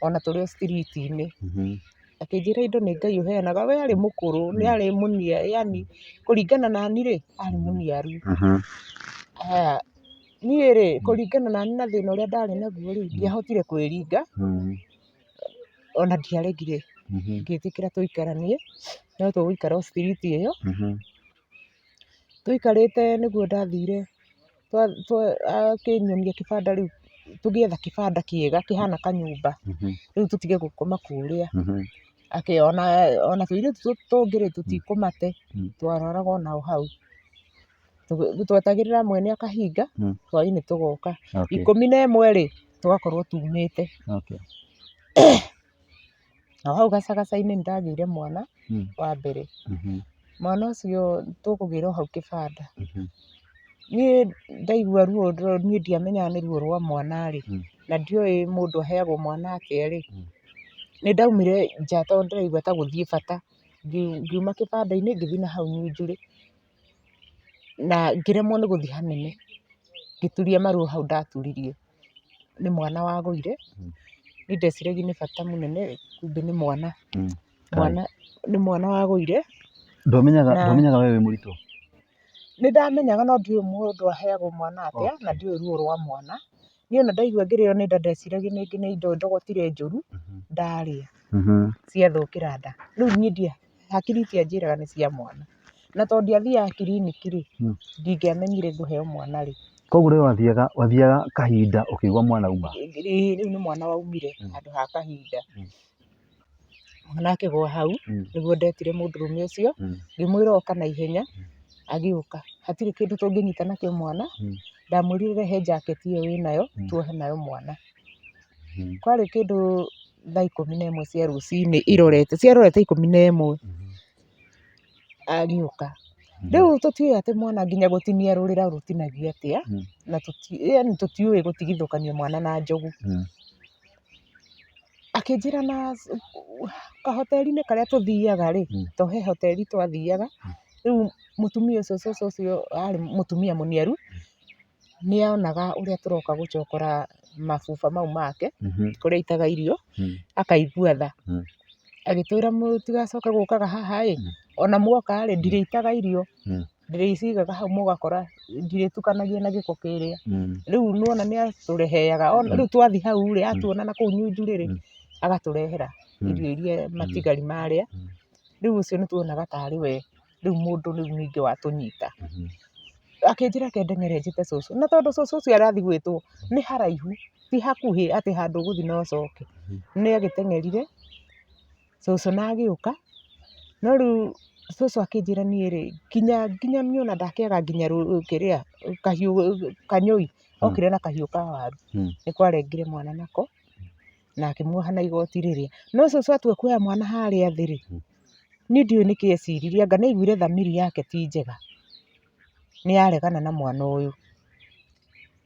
ona tũrĩ o street inĩ. Akĩnjĩra indo nĩ Ngai ũheanaga, we arĩ mũkũrũ, nĩ arĩ mũnia yaani kũringana nani rĩ, arĩ mũniaru. Haya, niĩ rĩ, kũringana nani na thĩna ũrĩa ndarĩ naguo rĩ, ndiahotire kwĩringa, ona ndiaregire, ngĩtĩkĩra tũikaranie, no tũgũikara o street ĩyo. Tũikarĩte nĩguo ndathire akĩnyonia kĩbanda rĩu tũgĩetha kĩbanda kĩega kĩhana kanyũmba, rĩu tũtige gũkoma kũrĩa. Ona tũirĩtu tũtũ tũngĩ rĩ, tũtikũmate, twararaga onao hau. Twetagĩrĩra mwene akahinga, hwainĩ tũgoka. 11 rĩ, tũgakorwo tumĩte. Na hau gacagaca-inĩ nĩ ndagĩire mwana wa mbere. Mwana ũcio tũkũgĩra o hau kĩbanda. Niĩ ndaigua ruo niĩ ndiamenyaga nĩ ruo rwa mwana rĩ, na ndioĩ mũndũ aheagwo mwana atĩa rĩ, nĩ ndaumire nja tondũ ndĩraigua ta gũthiĩ bata. Ngiuma kĩbanda-inĩ ngĩthiĩ na hau nyanjũrĩ, na ngĩremwo nĩ gũthiĩ hanene, ngĩturia maru o hau ndaturirie. Nĩ mwana wagũire, niĩ ndeciragia nĩ bata mũnene kumbe nĩ mwana. Mwana nĩ mwana wagũire. Ndwamenyaga ndwamenyaga we wĩ mũritũ? Nĩ ndamenyaga no ndiũĩ mũndũ aheagwo mwana atĩa, na ndiũĩ ruo rwa mwana. Niĩ ona ndaigua ngĩrĩo nĩ nda ndeciragia rĩngĩ nĩ indo ndogotire njũru ndarĩa, ciathũkĩra nda. Rĩu niĩ ndia hakiri itianjĩraga nĩ cia mwana. Na tondũ ndiathiaga kiriniki rĩ, ndingĩamenyire ngũheo mwana rĩ. Koguo rĩrĩa wathiaga wathiaga kahinda ũkĩigua mwana auma? Rĩu nĩ mwana waumire handũ ha kahinda. Mwana akĩgũa hau, nĩguo ndetire mũndũrũme ũcio, ngĩmwĩra oka na ihenya, agĩũka. Hatirĩ kĩndũ tũngĩnyita nakĩo mwana, ndamwĩrire rehe njaketi ĩyo wĩnayo, tuohe nayo mwana. Kwarĩ kĩndũ thaa 11 cia rũcinĩ irorete, ciarorete 11 agĩũka. Rĩu tũtiũĩ atĩ mwana nginya gũtinia rũrĩra rũtinagio atĩa, na yaani tũtiũĩ gũtigithũkania mwana na njogu. Akĩnjĩra na kahoteri-inĩ karĩa tũthiaga rĩ, to he hoteri twathiaga, rĩu mũtumia ũcio cũcũ ũcio arĩ mũtumia mũniaru, nĩ onaga ũrĩa tũroka gũcokora mabuba mau make, kũrĩa aitaga irio, akaigua tha. Agĩtwĩra mũtigacoke gũkaga haha ĩ, ona mwoka rĩ, ndirĩitaga irio. Ndĩrĩcigaga hau mũgakora ndirĩtukanagia na gĩko kĩrĩa. Rĩu nĩwona nĩatũreheaga, rĩu twathiĩ hau rĩ, atuona na kũu nyunjurĩ rĩ, agatũrehera irio iria matigari marĩa. Rĩu ũcio nĩtuonaga tarĩ we rĩu mũndũ rĩu ningĩ watũnyita. Akĩnjĩra reke ndeng'ere njĩte cũcũ, na tondũ cũcũ ũcio arathiĩ gwĩtwo nĩ haraihu, ti hakuhĩ atĩ handũ ũgũthiĩ na ũcoke. Nĩ agĩteng'erire cũcũ na agĩũka, no rĩu cũcũ akĩnjĩra niĩ rĩ, nginya nginya niĩ ona ndakĩaga nginya kĩrĩa kahiũ kanyũi, okire na kahiũ ka waru, nĩko arengire mwana nako, na akĩmuoha na igoti rĩrĩa. No cũcũ atua kuoya mwana harĩa thĩ rĩ, niĩ ndiũĩ nĩkĩ eciririe, anga nĩ aiguire thamiri yake ti njega, nĩ yaregana na mwana ũyũ.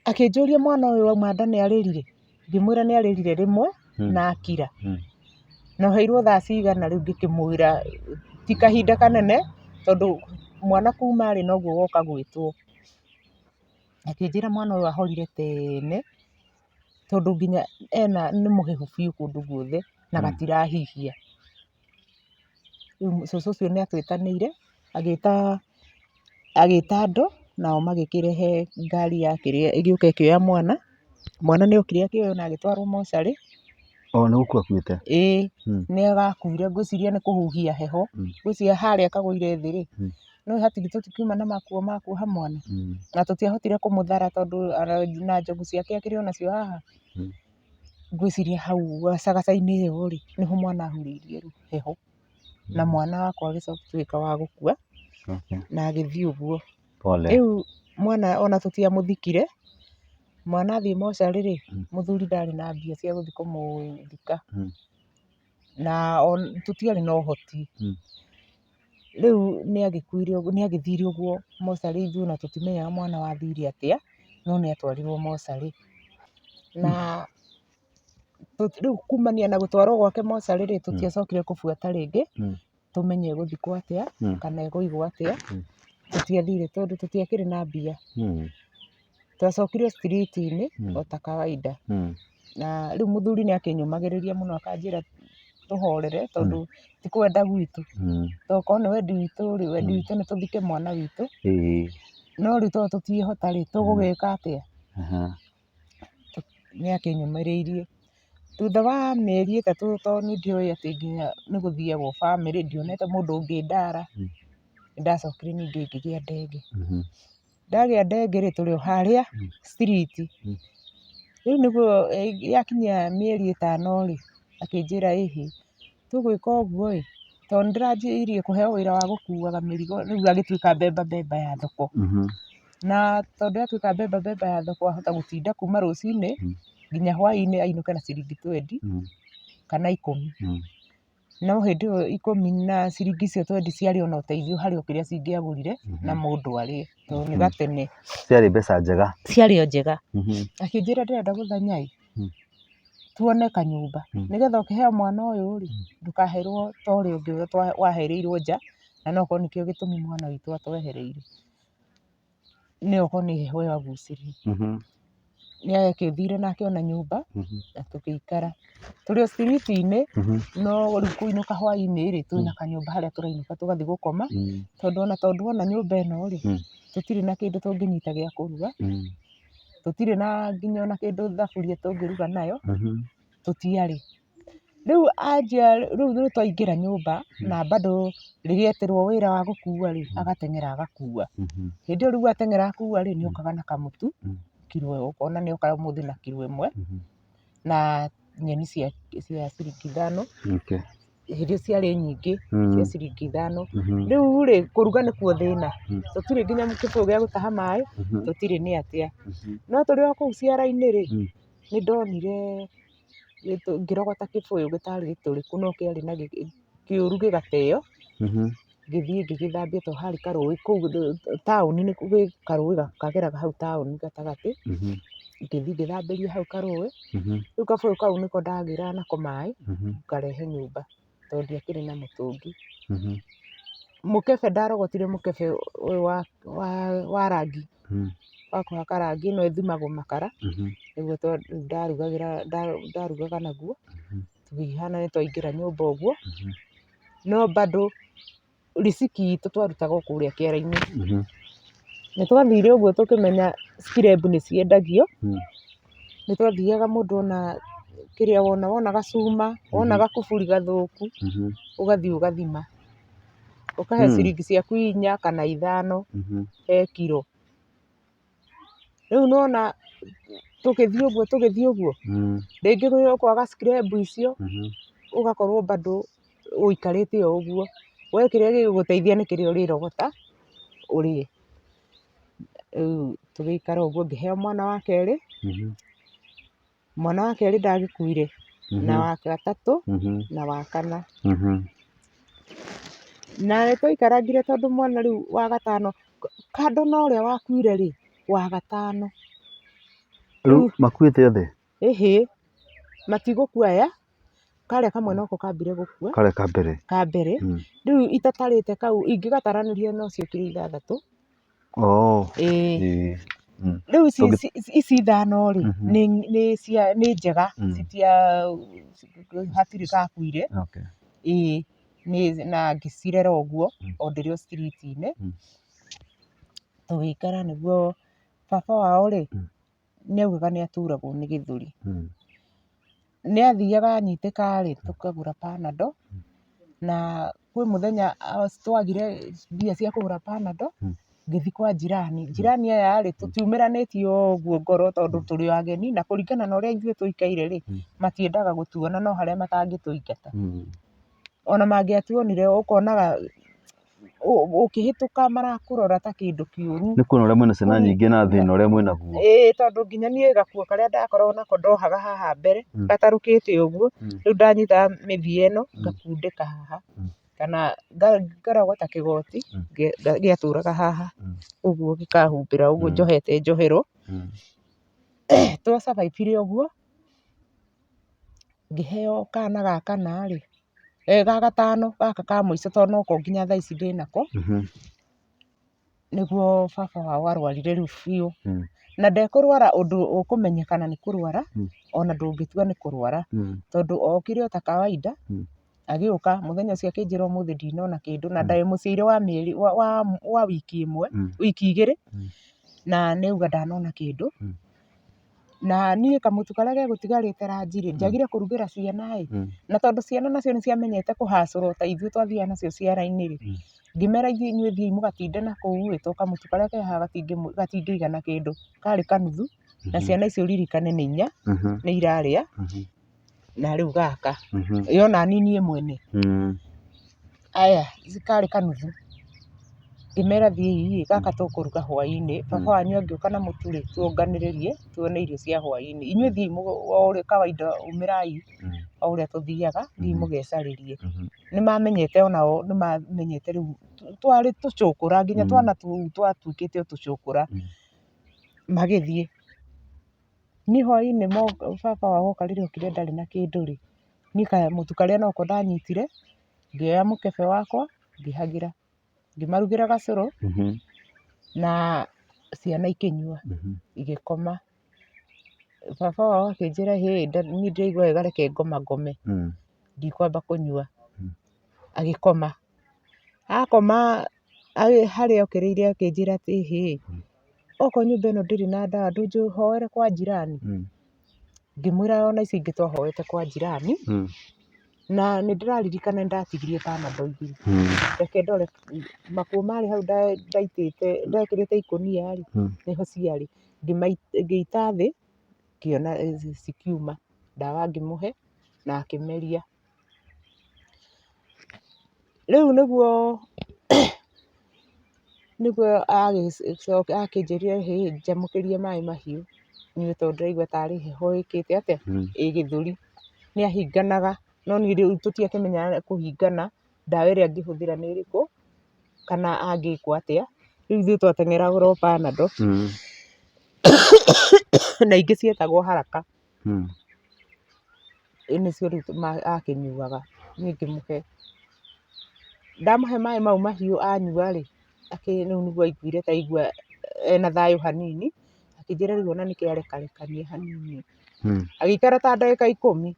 Akĩnjũria mwana ũyũ auma nda nĩ arĩrire? Ngĩmwĩra nĩ arĩrire rĩmwe na akira. Na ũheirwo thaa cigana rĩu ngĩkĩmwĩra ti kahinda kanene tondũ mwana kuma rĩ noguo woka gwĩtwo. Akĩnjĩra mwana ũyũ ahorire tene tondũ nginya ena nĩ mũhehu biũ kũndũ guothe na gatirahihia. Rĩu cũcũ ũcio nĩ atwĩtanĩire agĩta agĩta andũ nao magĩkĩrehe ngari ya kĩrĩa ĩgĩũka ĩkĩoya mwana. Mwana nĩ okire akĩoywo na agĩtwarwo mocarĩ. O nĩ gũkua akuĩte? Ĩĩ nĩ arakuire ngwĩciria nĩ kũhuhia heho. Ngwĩciria harĩa kagũire thĩ rĩ, nĩ ũĩ hatirĩ tũtikiuma na makuo ma kuoha mwana. Na tũtiahotire kũmũthara tondũ na njogu ciake akĩrĩ o nacio haha. Ngwĩciria hau gacagaca-inĩ ĩyo rĩ, nĩho mwana ahurĩirie rũheho, na mwana wakwa agĩtuĩka wa gũkua na agĩthiĩ ũguo. Pole. Rĩu mwana ona tũtiamũthikire, mwana athiĩ mocarĩ rĩ, mũthuri ndarĩ na mbia cia gũthiĩ kũmũthika, na tũtiarĩ na ũhoti. Rĩu nĩ agĩkuire ũguo, nĩ agĩthire ũguo mocarĩ ithuĩ ona tũtimenyaga mwana wathire atĩa, no nĩ atwarirwo mocarĩ. Na rĩu kumania na gũtwarwo gwake mocarĩ rĩ, tũtiacokire kũbuata rĩngĩ, tũmenye egũthikwo atĩa, kana ekũigwo atĩa, tũtiathire tondũ tũtiakĩrĩ na mbia. Twacokire street -inĩ o ta kawaida. Na rĩu mũthuri nĩ akĩnyũmagĩrĩria mũno akanjĩra tũhorere tondũ ti kwenda gwitũ. Tokorwo nĩ wendi witũ rĩ, wendi witũ nĩ tũthike mwana witũ, no rĩu tondũ tũtiĩhota rĩ, tũgũgĩka atĩa? Nĩ akĩnyũmĩrĩirie. Thutha wa mĩeri 3 tondũ niĩ ndioĩ atĩ nginya nĩ gũthiagwo bamĩrĩ, ndionete mũndũ ũngĩndara, nĩ ndacokire ningĩ ngĩgĩa ndenge. Ndagĩa ndenge rĩ, tũrĩ o harĩa street. Rĩu nĩguo yakinyia mĩeri 5 rĩ, akĩnjĩra ĩhĩ, tũgwĩka ũguo ĩ, tondũ nĩ ndĩranjirie kũheo wĩra wa gũkuaga mĩrigo, rĩu agĩtuĩka mbemba mbemba ya thoko. Na tondũ yatuĩka mbemba mbemba ya thoko ahota gũtinda kuma rũcinĩ nginya hwainĩ ainũke na ciringi twendi kana 10. No hĩndĩ ĩyo 10 na ciringi icio twendi ciarĩ ona ũteithio harĩ o kĩrĩa cingĩagũrire na mũndũ arĩe tondũ nĩ gatene. Ciarĩ mbeca njega. Ciarĩ o njega. Akĩnjĩra ndĩrenda gũthanya ĩ, tuone kanyũmba nĩgetha ũkĩheo mwana ũyũ rĩ, ndũkaherwo ta ũrĩa ũngĩ wahereirwo nja, na no okorwo nĩkĩo gĩtũmi mwana witũ atwehereire. Nĩ okorwo nĩ heho yagucirie. Nĩ agĩthire na akĩona nyũmba na tũgĩikara. Tũrĩ o street -inĩ no rĩu kũinũka hwainĩ rĩ, twĩna kanyũmba harĩa tũrainũka tũgathiĩ gũkoma, tondũ ona tondũ wona nyũmba ĩno rĩ, tũtirĩ na kĩndũ tũngĩnyita gĩa kũruga, tũtirĩ na nginya ona kĩndũ thaburia tũngĩruga nayo, tũtiarĩ. Rĩu anjia rĩu nĩ twaingĩra nyũmba na bado rĩrĩa etĩrwo wĩra wa gũkua rĩ, agateng'era agakua. Hĩndĩ ĩyo rĩu ateng'era akua rĩ, nĩ okaga na kamũtu, kiro, ũkona nĩ oka ũmũthĩ na kiro 1 na nyeni cia ciringi 5. Hĩndĩ ĩyo ciarĩ nyingĩ cia ciringi 5. Rĩu rĩ, kũruga nĩkuo thĩna, tũtirĩ nginya kĩbũyũ gĩa gũtaha maĩ, tũtirĩ nĩ atĩa. No tũrĩ o kũu ciara-inĩ rĩ, nĩ ndonire ngĩrogota kĩbũyũ gĩtarĩ gĩtũrĩku no kĩarĩ na kĩũru gĩgateo, ngĩthiĩ ngĩgĩthambia tondũ harĩ karũĩ kũu taũni, gwĩ karũĩ kageraga hau taũni gatagatĩ, ngĩthiĩ ngĩthambĩria hau karũĩ, rĩu kabũyũ kau nĩko ndagĩraga nako maĩ, ngarehe nyũmba tondũ ndiakĩrĩ na mũtũngi. Mũkebe ndarogotire mũkebe ũyũ wa rangi, wa kũhaka rangi ĩno ĩthimagwo makara, nĩguo ndarugagĩra ndarugaga naguo, tũkĩhana nĩ twaingĩra nyũmba ũguo, no bado riciki itũ twarutaga o kũrĩa kĩara-inĩ. Nĩ twathire ũguo tũkĩmenya scrap nĩ ciendagio, nĩ twathiaga mũndũ ona kĩrĩa wona, wona gacuma, wona gakuburi gathũku, ũgathiĩ ũgathima, ũkahe ciringi ciaku 4 kana 5 he kiro. Rĩu nĩ wona tũgĩthiĩ ũguo tũgĩthiĩ ũguo, rĩngĩ kwaga scrap icio, ũgakorwo bado ũikarĩte o ũguo, we kĩrĩa gĩgũgũteithia nĩ kĩrĩa ũrĩrogota ũrĩe. Rĩu tũgĩikara ũguo ngĩheo mwana wa kerĩ, mwana wa kerĩ ndagĩkuire, na wa gatatũ na wa kana. Na nĩ twaikarangire tondũ mwana rĩu wa gatano, kando na ũrĩa wakuire rĩ, wa gatano. Rĩu makuĩte othe? Ĩhĩ, matigũkua aya, karĩa kamwe noko kambire gũkua. Karĩa ka mbere. Ka mbere. Rĩu itatarĩte kau, ingĩgataranĩria no ciokire 6. Oh. Ĩĩ. Rĩu ici 5 rĩ, nĩ njega, citia hatirĩ gakuire. Ĩĩ, na ngĩcirera ũguo, o ndĩrĩ o street -inĩ. Tũgĩikara nĩguo baba wao rĩ, nĩ augaga nĩ aturagwo nĩ gĩthũri. Nĩ athiaga anyitĩka rĩ, tũkagũra Panadol, na kwĩ mũthenya twagire mbia cia kũgũra Panadol, Ngĩthiĩ kwa njirani, njirani aya rĩ, tũtiumĩranĩtie ũguo ngoro tondũ tũrĩ o ageni na kũringana na ũrĩa ithuĩ tũikaire rĩ, matiendaga gũtuona no harĩa matangĩtũingata. Ona mangĩatuonire ũkonaga ũkĩhĩtũka marakũrora ta kĩndũ kĩũru. Nĩ kuona ũrĩa mwĩna ciana nyingĩ na thĩna ũrĩa mwĩnaguo. Ĩĩ tondũ nginya niĩ gakuo karĩa ndakoragwo nako ndohaga haha mbere gatarũkĩte ũguo, rĩu ndanyitaga mĩthia ĩno ngakundĩka haha. Kana ngarogota kĩgoti gĩatũraga haha ũguo gĩkahumbĩra ũguo njohete njohero. Twa survive ire ũguo, ngĩheo kana ga kana rĩ, ga gatano gaka ka mũico tondũ noko nginya thaa ici ndĩnako. Nĩguo baba wao arwarire rĩu biũ. Na ndekũrwara ũndũ ũkũmenyekana nĩ kũrwara, ona ndũngĩtua nĩ kũrwara. Tondũ okire o ta kawaida, agĩũka mũthenya ũcio akĩnjĩra ũmũthĩ ndinona kĩndũ na ndarĩ mũciaire wa mĩeri wa wiki ĩmwe, wiki igĩrĩ, na nĩ auga ndanona kĩndũ. Na niĩ kamũtu karĩa gegũtigarĩte ranji rĩ, njagire kũrugĩra ciana ĩ, na tondũ ciana nacio nĩ ciamenyete kũhacũra o ta ithuĩ twathiaga nacio ciara-inĩ rĩ, ngĩmera inyuĩ thiĩi mũgatinde na kũu ĩ, tondũ kamũtu karĩa ke haha gatingĩigana kĩndũ, karĩ kanuthu, na ciana icio ũririkane nĩ inya, nĩ irarĩa, na rĩu gaka, ĩ ona niĩ niĩ mwene. Aya, karĩ kanuthu. Ngĩmera thiĩi ĩ, gaka tũkũruga hwainĩ, baba wanyu angĩũka na mũtu rĩ, tuonganĩrĩrie tuone irio cia hwainĩ. Inyuĩ thiĩi o ũrĩa kawaida umĩrai o ũrĩa tũthiaga, thiĩi mũgecarĩrie. Nĩ mamenyete onao nĩ mamenyete rĩu twarĩ tũcũkũra nginya twana tũu twatuĩkĩte o tũcũkũra, magĩthiĩ. Niĩ hwainĩ baba wao oka rĩrĩa okire ndarĩ na kĩndũ rĩ, niĩ kamũtu karĩa noko ndanyitire, ngĩoya mũkebe wakwa ngĩhagĩra. Ngĩmarugĩra gacũrũ na ciana ikĩnyua igĩkoma. Baba wao akĩnjĩra hĩ niĩ ndiraigua wega reke ngoma ngome ndikwamba kũnyua. Agĩkoma, akoma harĩa okĩrĩire akĩnjĩra atĩ hĩ, okorwo nyũmba ĩno ndĩrĩ na ndawa ndũnjĩhoere kwa jirani. Ngĩmwĩra ona icio ingĩ twahoete kwa jirani. Na nĩ ndĩraririkana nĩ ndatigirie Panadol igĩrĩ. Reke ndore makuũ marĩ hau ndaitĩte ndekĩrĩte ikũnia rĩ, nĩho ciarĩ. Ngĩita thĩ ngĩona cikiuma, ndawa ngĩmũhe na akĩmeria. Rĩu nĩguo nĩguo akĩnjĩrire hĩ njamũkĩrie maĩ mahiũ nyue tondũ ndĩraigua tarĩ heho ĩkĩte atĩa, ĩ gĩthũri. Nĩ ahinganaga no niĩ rĩu tũtiakĩmenyaga kũhingana ndawa ĩrĩa angĩhũthĩra nĩ ĩrĩkũ kana angĩkwo atĩa. Rĩu ithuĩ twateng'eragĩra o Panadol na ingĩ cietagwo haraka. Nĩcio rĩu akĩnyuaga, niĩ ngĩmũhe. Ndamũhe maĩ mau mahiũ anyua rĩ, rĩu nĩguo aiguire ta aigua ena thayũ hanini, akĩnjĩra rĩu ona nĩkĩo arekarekania hanini. Agĩikara ta ndagĩka ikũmi,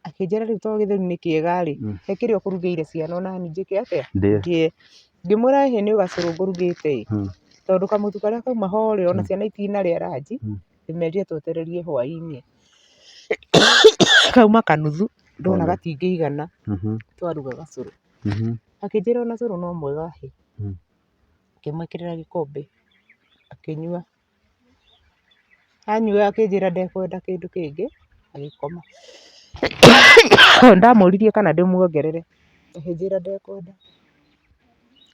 akĩnjĩra rĩu tondũ gĩthũri nĩ kĩega rĩ, he kĩrĩa ũkũrugĩire ciana ona niĩ njĩke atĩa, ndĩe. Ngĩmwĩra ĩhĩ nĩ gacũrũ ngũrugĩte ĩ, tondũ kamũtu karĩa kauma ho rĩ, ona ciana itinarĩa ranji, ndĩmerire twetererie hwainĩ. Kauma kanuthu, ndona gatingĩigana, twaruga gacũrũ. Akĩnjĩra ona cũrũ no mwega hĩ, ngĩmwĩkĩrĩra gĩkombe akĩnyua. Anyua akĩnjĩra ndekwenda kĩndũ kĩngĩ, agĩkoma. Ndamũririe kana ndĩmuongerere, akĩnjĩra ndekwenda,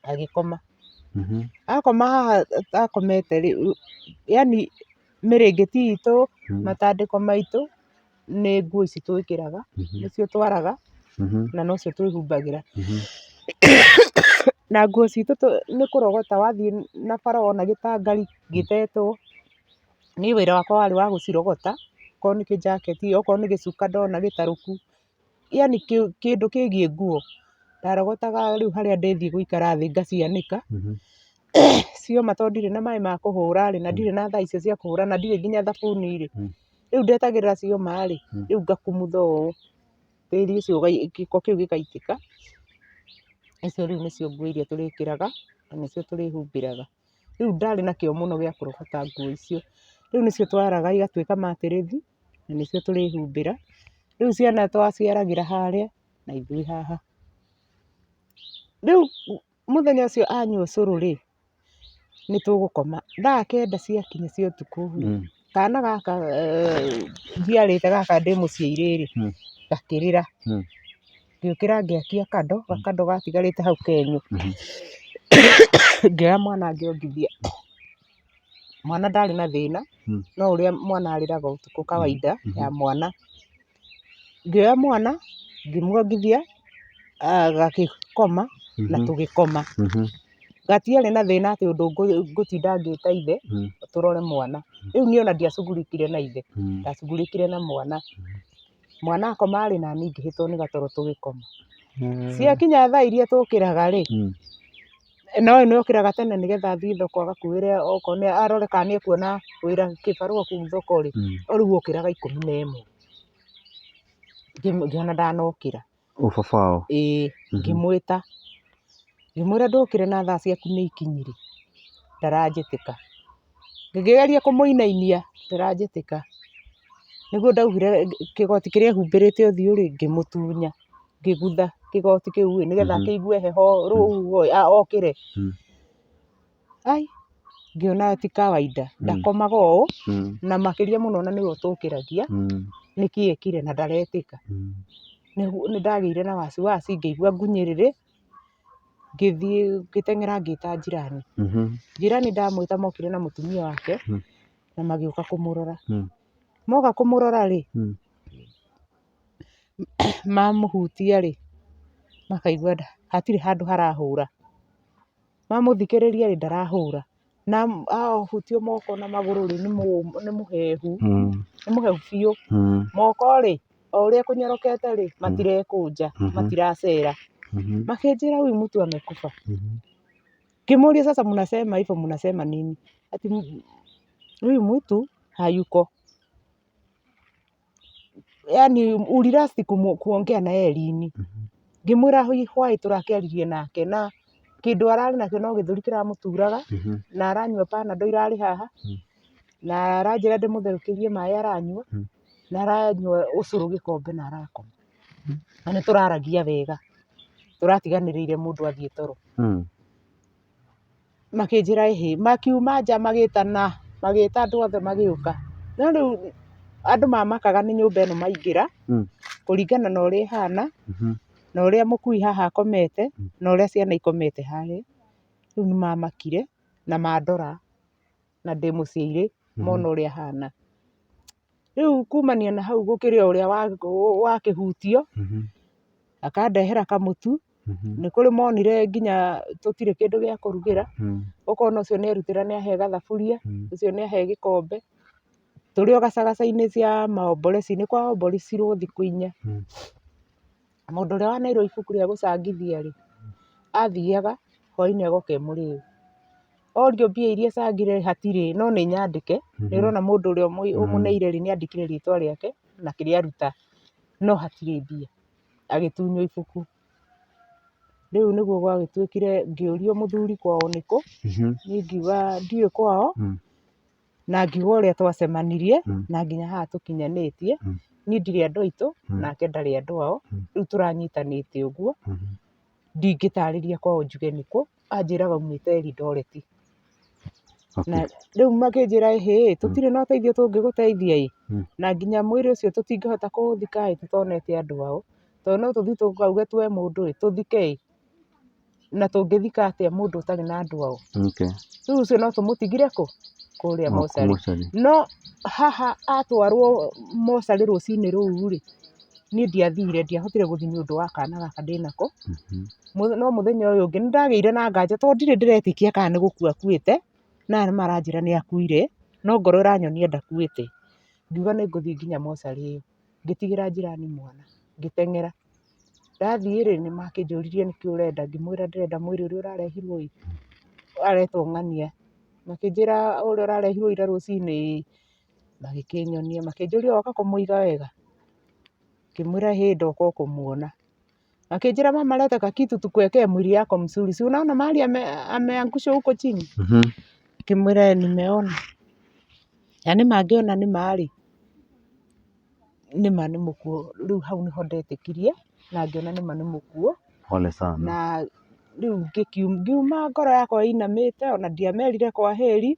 agĩkoma. Akoma haha akomete rĩ, yaani mĩrĩngĩti itũ, matandĩko maitũ, nĩ nguo ici twĩkĩraga, nĩcio twaraga na nocio twĩhumbagĩra. Na nguo citũ nĩ kũrogota wathiĩ na bara wona gĩtangari gĩtetwo, niĩ wĩra wakwa warĩ wa gũcirogota, okorwo nĩ kĩnjaketi, okorwo nĩ gĩcuka ndona gĩtarũku, yaani kĩndũ kĩgiĩ nguo, ndarogotaga rĩu harĩa ndĩthiĩ gũikara thĩ ngacianĩka, cioma tondũ ndirĩ na maĩ ma kũhũra rĩ, na ndirĩ na thaa icio cia kũhũra na ndirĩ nginya thabuni rĩ, rĩu ndetagĩrĩra cioma rĩ, rĩu ngakumutha ũũ, tĩri ũcio gĩko kĩu gĩgaitĩka, icio rĩu nĩcio nguo iria tũrĩkĩraga na nĩcio tũrĩhumbĩraga. Rĩu ndarĩ na kĩo mũno gĩa kũrogota nguo icio, rĩu nĩcio twaraga igatuĩka matĩrĩthi na nĩcio tũrĩhumbĩra, rĩu ciana twaciaragĩra harĩa na ithuĩ haha. Rĩu mũthenya ũcio anyua ũcũrũ rĩ, Nĩ tũgũkoma. Thaa kenda ciakinya cia ũtukũ rĩ, kana gaka njiarĩte gaka ndĩ mũciĩ rĩ, gakĩrĩra. Ngĩũkĩra ngĩakia kando, gakando gatigarĩte hau kenyũ. Ngĩoya mwana ngĩongithia. Mwana ndarĩ na thĩna, no ũrĩa mwana arĩraga ũtukũ kawaida ya mwana. Ngĩoya mwana ngĩmuongithia agagĩkoma na tũgĩkoma. Gatiarĩ na thĩna atĩ ũndũ ngũtinda ngĩta ithe tũrore mwana. Rĩu niĩ ona ndiacugurikire na ithe, ndacugurikire na mwana. Mwana akoma rĩ, nani ngĩhĩtwo nĩ gatoro tũgĩkoma. Ciakinya thaa iria tũkĩraga rĩ, no we nĩ okĩraga tene nĩgetha athiĩ thoko agakuĩre okorwo nĩ arore kana nĩ ekuona wĩra kĩbarũa kũu thoko rĩ, o rĩu okĩraga 11. Ngĩona ndanokĩra. Ũ baba wao? Ĩĩ, ngĩmwĩta, ngĩmwĩra ndũkĩre na thaa ciaku nĩ ikinyire, ndaranjĩtĩka. Ngĩkĩgeria kũmũinainia, ndaranjĩtĩka. Nĩguo ndaugire kĩgoti kĩrĩa ehumbĩrĩte ũthiũ rĩ, ngĩmũtunya, ngĩgutha kĩgoti kĩu ĩ, nĩgetha akĩigue heho rũhuho ĩ, okĩre. Ai, ngĩona ti kawaida, ndakomaga ũũ, na makĩria mũno ona nĩwe ũtũkĩragia, nĩkĩ ekire na ndaretĩka. Nĩ ndagĩire na wasiwasi ngĩigua ngunyĩrĩrĩ, ngĩthiĩ ngĩteng'era ngĩta njirani. Njirani ndamwĩta mokire na mũtumia wake, na magĩũka kũmũrora. Moka kũmũrora rĩ, mamũhutia rĩ, makaigua hatirĩ handũ harahũra. Mamũthikĩrĩria rĩ, ndarahũra. Na ahutio moko na magũrũ rĩ, nĩ mũhehu, nĩ mũhehu biũ. Moko rĩ, o ũrĩa ekũnyorokete rĩ, matirekũnja, matiracera. Makĩnjĩra huyu mtu amekufa. Ngĩmũria sasa mnasema hivyo mnasema nini? Ati huyu mtu hayuko. Yaani ulilast kuongea na yeye lini? Ngĩmwĩra why tũrakĩaririe nake na kĩndũ ararĩ nakĩo no gĩthũri kĩramũturaga na aranyua Panadol irarĩ haha na aranjĩra ndĩmũtherũkĩrie maĩ aranyua na aranyua ũcũrũ gĩkombe na arakoma. Na nĩ tũraragia wega, tũratiganĩrĩire mũndũ athiĩ toro. Makĩnjĩra ĩhĩ, makiuma nja magĩtana, magĩta andũ othe magĩũka. No rĩu andũ mamakaga nĩ nyũmba ĩno maingĩra, kũringana na ũrĩa ĩhana, na ũrĩa mũkui haha akomete, na ũrĩa ciana ikomete harĩa. Rĩu nĩ mamakire na mandora na ndĩ mũciĩ mona ũrĩa hana. Rĩu kumania na hau gũkĩrĩ o ũrĩa wakĩhutio, akandehera kamũtu, nĩ kũrĩ monire nginya tũtirĩ kĩndũ gĩa kũrugĩra, ũkona ũcio nĩ erutĩra nĩ ahe gathaburia, ũcio nĩ ahe gĩkombe, tũrĩ o gacagaca-inĩ cia maomboreci, nĩ kwaomborecirwo thikũ inya. Mũndũ ũrĩa waneirwo ibuku rĩa gũcangithia rĩ, athiaga hwainĩ agoka e mũrĩu. Orio mbia iria acangire hatirĩ, no nĩ nyandĩke, nĩ ũrona mũndũ ũrĩa ũmũneire rĩ, nĩ andĩkire rĩtwa rĩake na kĩrĩa aruta, no hatirĩ mbia, agĩtunywo ibuku. Rĩu nĩguo gwagĩtuĩkire ngĩũrio mũthuri kwao nĩkũ, niĩ ngiuga ndiũĩ kwao, na ngiuga ũrĩa twacemanirie na nginya haha tũkinyanĩtie, niĩ ndirĩ andũ aitũ nake ndarĩ andũ ao, rĩu tũranyitanĩte ũguo, ndingĩtarĩria kwao njuge nĩkũ, anjĩraga aumĩte Eldoret. Na rĩu makĩnjĩra ĩhĩ, tũtirĩ na ũteithio tũngĩgũteithia ĩ, na nginya mwĩrĩ ũcio tũtingĩhota kũũthika ĩ tũtonete andũ ao, tondũ no tũthiĩ tũkauge tuoe mũndũ ĩ, tũthike ĩ, na tũngĩthika atĩa mũndũ ũtarĩ na andũ ao? Rĩu ũcio no tũmũtigire kũ? Kũrĩa mocarĩ. No haha atwarwo mocarĩ rũcinĩ rũu rĩ, niĩ ndiathire, ndiahotire gũthiĩ nĩ ũndũ wa kana gaka ndĩnako. No mũthenya ũyũ ũngĩ nĩ ndagĩire na nganja tondũ ndirĩ ndĩretĩkia kana nĩ gũkua akuĩte, na aya nĩ maranjĩra nĩ akuire, no ngoro ĩranyonia ndakuĩte. Ngiuga nĩ ngũthiĩ nginya mocarĩ ĩyo. Ngĩtigĩra njirani mwana, ngĩteng'era. Ndathiĩ rĩ, nĩ makĩnjũririe nĩkĩ ũrenda, ngĩmwĩra ndĩrenda mwĩrĩ ũrĩa ũrarehirwo ĩ, aretwo ng'ania. Makĩnjĩra ũrĩa ũrarehirwo ira rũcinĩ ĩĩ. Magĩkĩnyonia, makĩnjũria woka kũmũiga wega? Ngĩmwĩra ĩĩ ndoka o kũmuona. Akĩnjĩra mama leta kakitu tukuwekee mwili yako mzuri, si unaona mahali ameangushwa huko chini? Ngĩmwĩra nimeona. Na nĩma ngĩona nĩma rĩ, nĩma nĩ mũkuũ. Rĩu hau nĩho ndetĩkirie na ngĩona nĩma nĩ mũkuũ. Pole sana. Na Rĩu ngiuma ngoro yakwa ĩinamĩte ona ndiamerire kwaheri,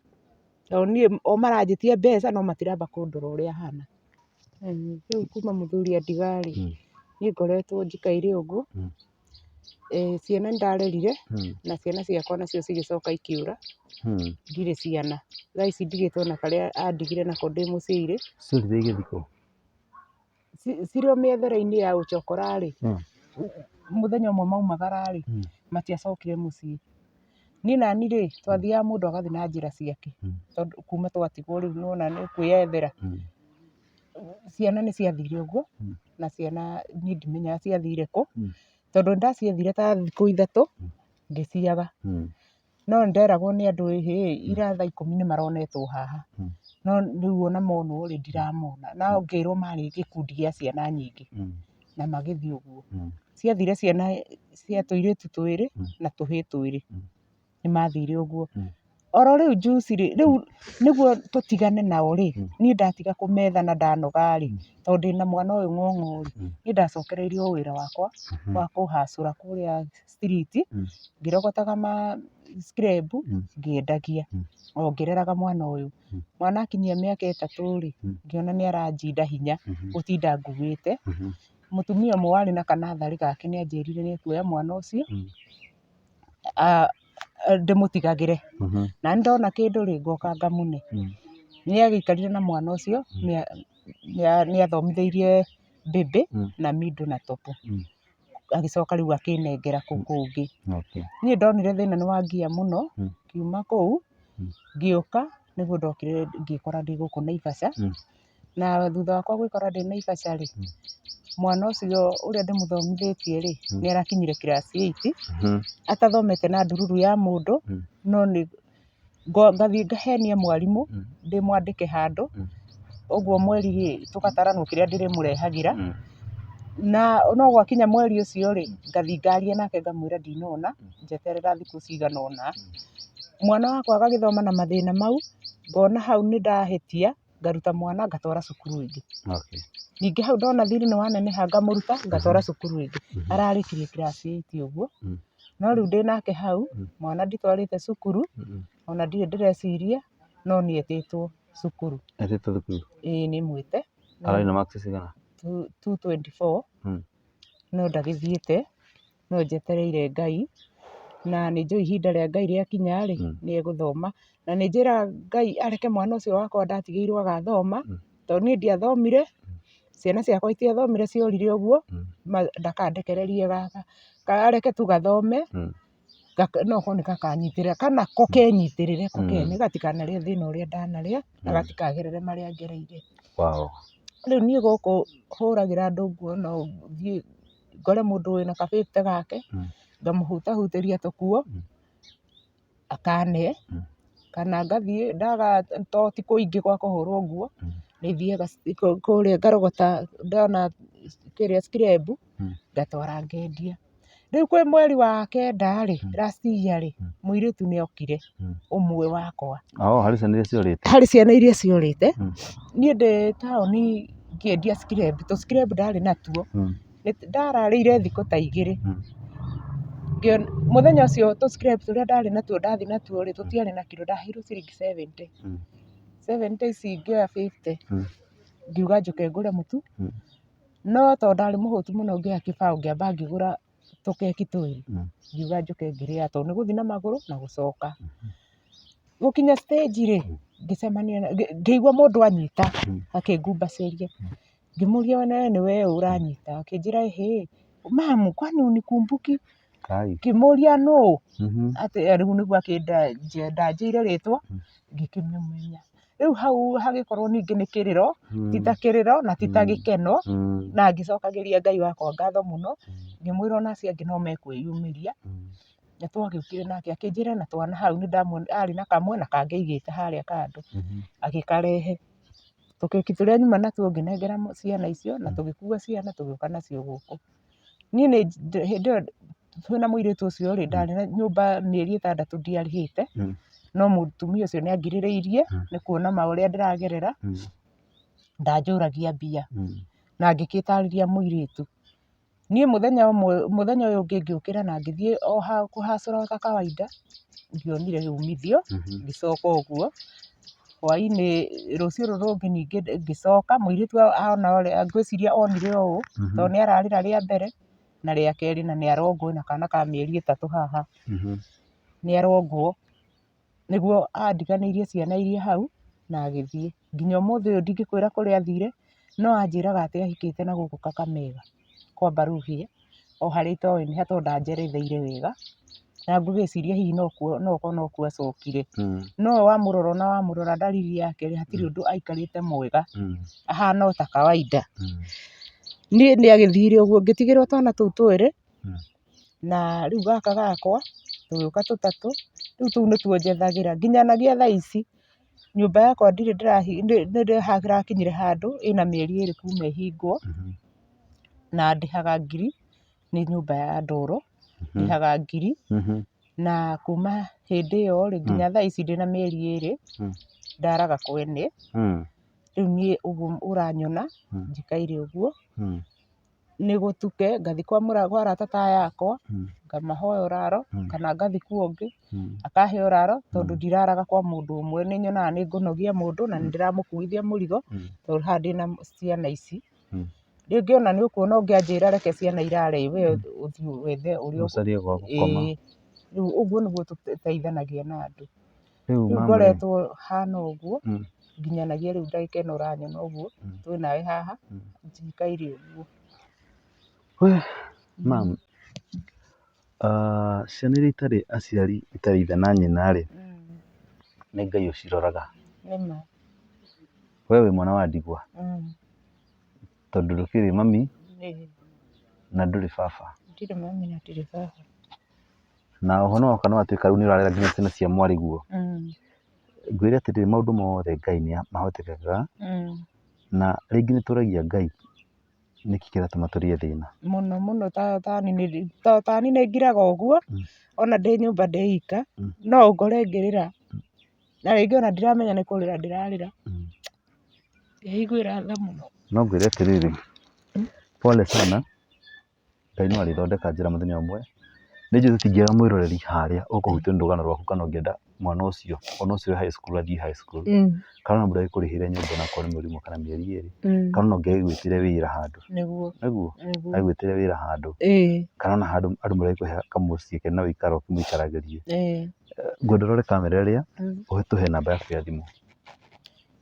tondũ niĩ o maranjĩtia mbeca no matiramba kũndora ũrĩa hana. Rĩu kuma mũthuri andiga rĩ, niĩ ngoretwo njikaire ũguo, ciana nĩ ndarerire na ciana ciakwa nacio cigĩcoka ikĩũra, ndirĩ ciana. Thaa ici ndigĩtwo na karĩa andigire nako ndĩ mũciĩ-rĩ. Ciorire igĩthiĩ kũ? Cirĩ o mĩethere-inĩ ya ũcokora rĩ, mũthenya ũmwe maumagara rĩ, matiacokire mũciĩ. Niĩ nani rĩ, twathiaga mũndũ agathiĩ na njĩra ciake, tondũ kuma twatigwo rĩu nĩ wona nĩ kwĩyethera. Ciana nĩ ciathire ũguo, na ciana niĩ ndimenyaga ciathire kũ, tondũ nĩ ndaciethire ta thikũ 3 ngĩciaga. No nĩ nderagwo nĩ andũ ĩhĩ, ira thaa 10 nĩ maronetwo haha, no rĩu ona monwo rĩ, ndiramona. No ngĩrwo marĩ gĩkundi gĩa ciana nyingĩ, na magĩthiĩ ũguo. Ciathire ciana cia tũirĩtu twĩrĩ na tũhĩĩ twĩrĩ, nĩ mathire ũguo. Oro rĩu juzi rĩ, rĩu nĩguo tũtigane nao rĩ, niĩ ndatiga kũmetha na ndanoga rĩ, tondũ ndĩna mwana ũyũ ng'ong'o rĩ, niĩ ndacokereirie o wĩra wakwa wa kũhacũra kũrĩa street, ngĩrogotaga ma scrap ngĩendagia, o ngĩreraga mwana ũyũ. Mwana akinyia mĩaka 3 rĩ, ngĩona nĩ aranjinda hinya gũtinda nguĩte. Mũtumia ũmwe warĩ na kanatharĩ gake nĩ anjĩrire nĩ ekuoya mwana ũcio, ndĩmũtigagĩre. Na niĩ ndona kĩndũ rĩ, ngoka ngamũne. Nĩ agĩikarire na mwana ũcio, nĩ athomithĩirie baby na middle na top. Agĩcoka rĩu akĩnengera kũu kũngĩ. Niĩ ndonire thĩna nĩ wangia mũno, ngiuma kũu, ngĩũka nĩguo ndokire ngĩkora ndĩ gũkũ Naivasha. Na thutha wakwa gwĩkora ndĩ Naivasha rĩ, mwana ũcio ũrĩa ndĩmũthomithĩtie rĩ, nĩ arakinyire class 8, atathomete na ndururu ya mũndũ, no nĩ ngathiĩ ngahenia mwarimũ, ndĩmwandĩke handũ, ũguo mweri rĩ, tũgataranwo kĩrĩa ndĩrĩmũrehagĩra, na no gwakinya mweri ũcio rĩ, ngathiĩ ngaria nake ngamwĩra ndinona, njeterera thikũ cigana ũna. Mwana wakwa agagĩthoma na mathĩna mau, ngona hau nĩ ndahĩtia, ngaruta mwana ngatwara cukuru ĩngĩ. Ningĩ hau ndona thirĩ nĩ waneneha ngamũruta ngatwara cukuru ĩngĩ. Ararĩkirie class 8 ũguo, no rĩu ndĩnake hau, mwana nditwarĩte cukuru, ona ndirĩ ndĩreciria, no nĩ etĩtwo cukuru. Etĩtwo thukuru? Ĩĩ nĩ mwĩte. Ararĩ na marks cigana? 224, no ndagĩthiĩte. No njetereire Ngai, na nĩ njũĩ ihinda rĩa Ngai rĩakinya rĩ, nĩ egũthoma. Na nĩ njĩraga Ngai areke mwana ũcio wakwa ndatigĩirwo agathoma, tondũ niĩ ndiathomire, ciana ciakwa itiathomire ciorire ũguo, ndakandekererie gaka. Areke tu gathome, no korwo nĩ gakanyitĩrĩra, kana ko kenyitĩrĩre ko kene, gatikanarĩe thĩna ũrĩa ndanarĩa, na gatikagerere marĩa ngereire. Rĩu niĩ gũkũ hũragĩra andũ nguo no thiĩ ngore mũndũ wĩna ka fifty gake, ngamũhutahutĩria tũkuo, akane, kana ngathiĩ ndaga to ti kũingĩ gwa kũhũrwo nguo, nĩ thiaga kũrĩa ngarogota ndona kĩrĩa scrap, ngatwara ngendia. Rĩu kwĩ mweri wa 9 rĩ, last year rĩ, mũirĩtu nĩ okire ũmwe wakwa. Oh, harĩ ciana iria ciorĩte? Harĩ ciana iria ciorĩte. Niĩ ndĩ taũni ngĩendia scrap, tũ scrap ndarĩ natuo, ndararĩire thikũ ta 2. Mũthenya ũcio tũ scrap tũrĩa ndarĩ natuo ndathiĩ natuo rĩ, tũtiarĩ na kiro, ndaheirwo ciringi 70. 70 ici ngĩoya 50, ngiuga njũke ngũre mũtu. No tondũ ndarĩ mũhũtu mũno ngĩoya kĩbaũ ngĩamba ngĩgũra tũkeki twĩrĩ, ngiuga njũke ngĩrĩaga tondũ nĩ gũthiĩ na magũrũ na gũcoka. Gũkinya stage rĩ, ngĩcemania na ngĩigua mũndũ anyita akĩngumbacĩria, ngĩmũria we nĩwe ũ ũranyita, akĩnjĩra ĩhĩ, mamu kwani hunikumbuki? Ngĩmũria nũ, atĩ rĩu nĩguo akĩndanjĩire rĩtwa ngĩkĩmũmenya. Rĩu hau hagĩkorwo ningĩ nĩ kĩrĩro, ti ta kĩrĩro na ti ta gĩkeno, na ngĩcokagĩria Ngai wakwa ngatho mũno, ngĩmwĩra ona acio angĩ no mekwĩyumĩria, na twagĩũkire nake akĩnjĩra ena twana hau nĩ arĩ na kamwe na kangĩ aigĩte harĩa kando, agĩkarehe. Tũkeki tũrĩa nyuma natuo ngĩnengera ciana icio na tũgĩkua ciana tũgĩũka nacio gũkũ. Niĩ nĩ hĩndĩ ĩyo twĩna mũirĩtu ũcio rĩ, ndarĩ na nyũmba mĩeri 6 ndiarĩhĩte, no mũtumia ũcio nĩ angirĩrĩirie nĩ kuona ũrĩa ndĩragerera, ndanjũragia mbia, na ngĩgĩtarĩria mũirĩtu. Niĩ mũthenya ũmwe, mũthenya ũyũ ũngĩ ngĩũkĩra na ngĩthiĩ o kũhacũra o ta kawaida, ndionire umithio, ngĩcoka ũguo. Hwainĩ, rũciũ rũrũ rũngĩ ningĩ ngĩcoka, mũirĩtu ona ũrĩa, ngwĩciria onire ũũ, tondũ nĩ ararĩra rĩa mbere na rĩa kerĩ na nĩ arongwo ena kana ka mĩeri 3 haha, nĩ arongwo. Nĩguo andiganĩirie ciana iria hau na agĩthiĩ. Nginya ũmũthĩ ũyũ ndingĩkwĩra kũrĩa athire, no anjĩraga atĩ ahikĩte na gũkũ Kakamega kwa Mbaruhia, o harĩa itoĩ nĩ ha tondũ ndanjeretheire wega, na ngũgĩciria hihi no okorwo nokuo acokire. No wamũrora ona wamũrora ndariri yake rĩ, hatirĩ ũndũ aikarĩte mwega, ahana o ta kawaida. Niĩ nĩ agĩthire ũguo ngĩtigĩrwo twana tũu twĩrĩ, na rĩu gaka gakwa tũgĩũka tũtatũ, rĩu tũu nĩtuo njethagĩra. Nginyanagia thaa ici nyũmba yakwa ndirĩ nĩ harakinyire handũ ĩna mĩeri 2 kuma ĩhingwo, na ndĩhaga ngiri, nĩ nyũmba ya ndoro, ndĩhaga ngiri, na kuma hĩndĩ ĩyo rĩ, nginya thaa ici ndĩna mĩeri 2, ndaraga kwene. Rĩu niĩ ũguo ũranyona njikaire ũguo, nĩ gũtuke ngathiĩ kwa arata ta aya akwa, ngamahoya ũraro, kana ngathiĩ kwa ũngĩ akahe ũraro, tondũ ndiraraga kwa mũndũ ũmwe, nĩ nyonaga nĩ ngũnogia mũndũ na nĩ ndĩramũkuithia mũrigo, tondũ haha ndĩna ciana ici. Rĩngĩ ona nĩ ũkuona ũngĩ anjĩra reke ciana irare we ũthiĩ wethe ũrĩa Ũcarie gwa gũkoma. Ĩĩ, rĩu ũguo nĩguo tũteithanagia na andũ. Rĩu Rĩu mama ĩ, ngoretwo hana ũguo nginyanagia rĩu ndagĩka ĩno ũranyona ũguo twĩ nawe haha njikaire ũguo. We, mam, ciana iria itarĩ aciari itarĩ ithe na nyina rĩ, nĩ Ngai ũciroraga. Nĩma. We wĩ mwana wa ndigwa tondũ ndũkĩrĩ mami na ndũrĩ baba. Ndirĩ mami na ndirĩ baba. Na oho no woka nĩ watuĩka rĩu nĩ ũrarera nginya ciana cia mwarĩguo. Ngwĩre atĩrĩrĩ, maũndũ mothe Ngai nĩ mahotekaga, na rĩngĩ nĩ tũragia Ngai nĩkĩ kĩratũma tũrĩe thĩna. Mũno mũno ta niĩ nĩ ngiraga ũguo, ona ndĩ nyũmba ndĩ ika, no ũngore ngĩrĩra, na rĩngĩ ona ndiramenya nĩ kũrĩra ndĩrarĩra, ngeiguĩra tha mũno. No ngwĩre atĩrĩrĩ, pole sana, Ngai no arĩthondeka njĩra mũthenya ũmwe. Nĩ njũĩ tũtingĩaga mwĩroreri harĩa ũkũhutio nĩ rũgano rwaku kana ũngĩenda mwana ũcio ona ũcio wĩ high school athiĩ high school. Kana ona mũndũ agĩkũrĩhĩre nyũmba onakorwo nĩ mweri ũmwe kana mĩeri 2. Kana ona ũngĩ agĩgwĩtĩre wĩra handũ. Nĩguo. Nĩguo? Agĩgwĩtĩre wĩra handũ. Kana ona handũ andũ marĩkũhe kamũciĩ kena ũikaro ũkĩmũikaragĩrie. Ngwenda ũrore kamera ĩrĩa ũtũhe namba yaku ya thimũ.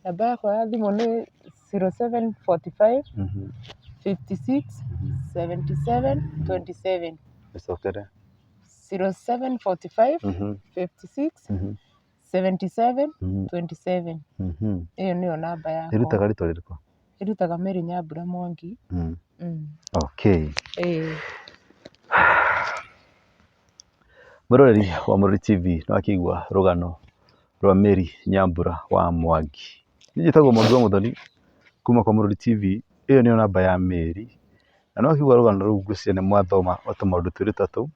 Namba yakwa ya thimũ nĩ 0745 56 77 27. Gĩcokere. 0745 56 77 27. Ĩyo nĩyo namba yakwa. Ĩrutaga rĩtwa rĩrĩkũ? Ĩrutaga Mary Nyambura Mwangi. Okay. Ĩĩ. Mwĩroreri wa Mũrori TV nĩ wakĩigua rũgano rwa Mary Nyambura wa Mwangi. Niĩ njĩtagwo Mwangi wa Mũthoni kuma kwa Mũrori TV. Ĩyo nĩyo namba ya Mary. Na nĩ wakĩigua rũgano rũu ngwĩciria nĩ mwathoma o tũmaũndũ twĩrĩ tũtatũ.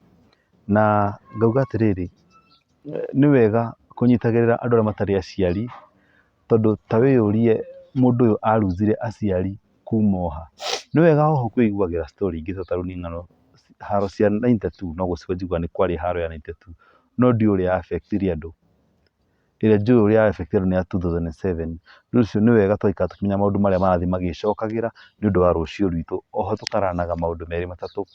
Na ngauga atĩrĩrĩ, nĩ wega kũnyitagĩrĩra andũ arĩa matarĩ aciari, tondũ ta wĩyũrie mũndũ ũyũ aruzire aciari kuma o ha. Nĩ wega oho kwĩiguagĩra story ingĩ tondũ ta rĩu niĩ ng'ano haro cia 92 no gũcigo njiguaga nĩ kwarĩ haro ya 92 no ndiũĩ ũrĩa ya affect ire andũ. Ĩrĩa njũĩ ũrĩa ya affect ire andũ nĩ ya 2007. Nĩ ũndũ ũcio nĩ wega tũgaikara tũkĩmenyaga maũndũ marĩa marathiĩ magĩcokagĩra nĩ ũndũ wa rũciũ rwitũ. Oho tũkaranaga maũndũ merĩ matatũ.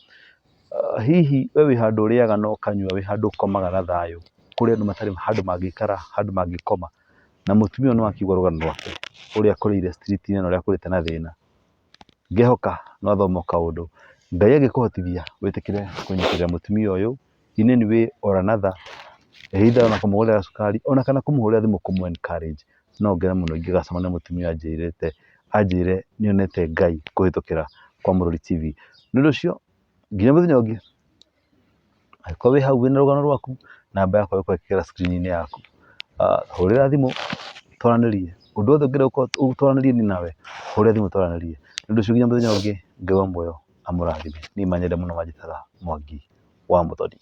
Hihi we wĩ handũ ũrĩaga na ũkanyua, wĩ handũ ũkomaga na thayũ, kũrĩ andũ matarĩ handũ mangĩikara, handũ mangĩkoma. Na mũtumia ũyũ nĩ wakĩigua rũgano rwake ũrĩa akũrĩire street inĩ na ũrĩa akũrĩte na thĩna. Ngehoka nĩ wathoma o kaũndũ. Ngai angĩkũhotithia wĩtĩkĩre kũnyitĩrĩra mũtumia ũyũ in any way or another, either ona kũmũgũrĩra cukari ona kana kũmũhũrĩra thimũ kũmũ encourage, no ngene mũno ingĩgacemania na mũtumia anjĩrĩte, anjĩre nĩ onete Ngai kũhĩtũkĩra kwa Mũrori TV. Nĩ ũndũ ũcio nginya mũthenya ũngĩ, angĩkorwo wĩ hau wĩna rũgano rwaku, namba yakwa ĩgũkorwo ĩkĩgera screen -inĩ yaku. Hũrĩra thimũ twaranĩrie, ũndũ wothe ũngĩenda gũkorwo twaranĩrie niĩ nawe, hũrĩra thimũ twaranĩrie. Nĩ ũndũ ũcio nginya mũthenya ũngĩ, Ngai wa muoyo amũrathime. Niĩ manyende mũno manjĩtaga Mwangi wa Mũthoni.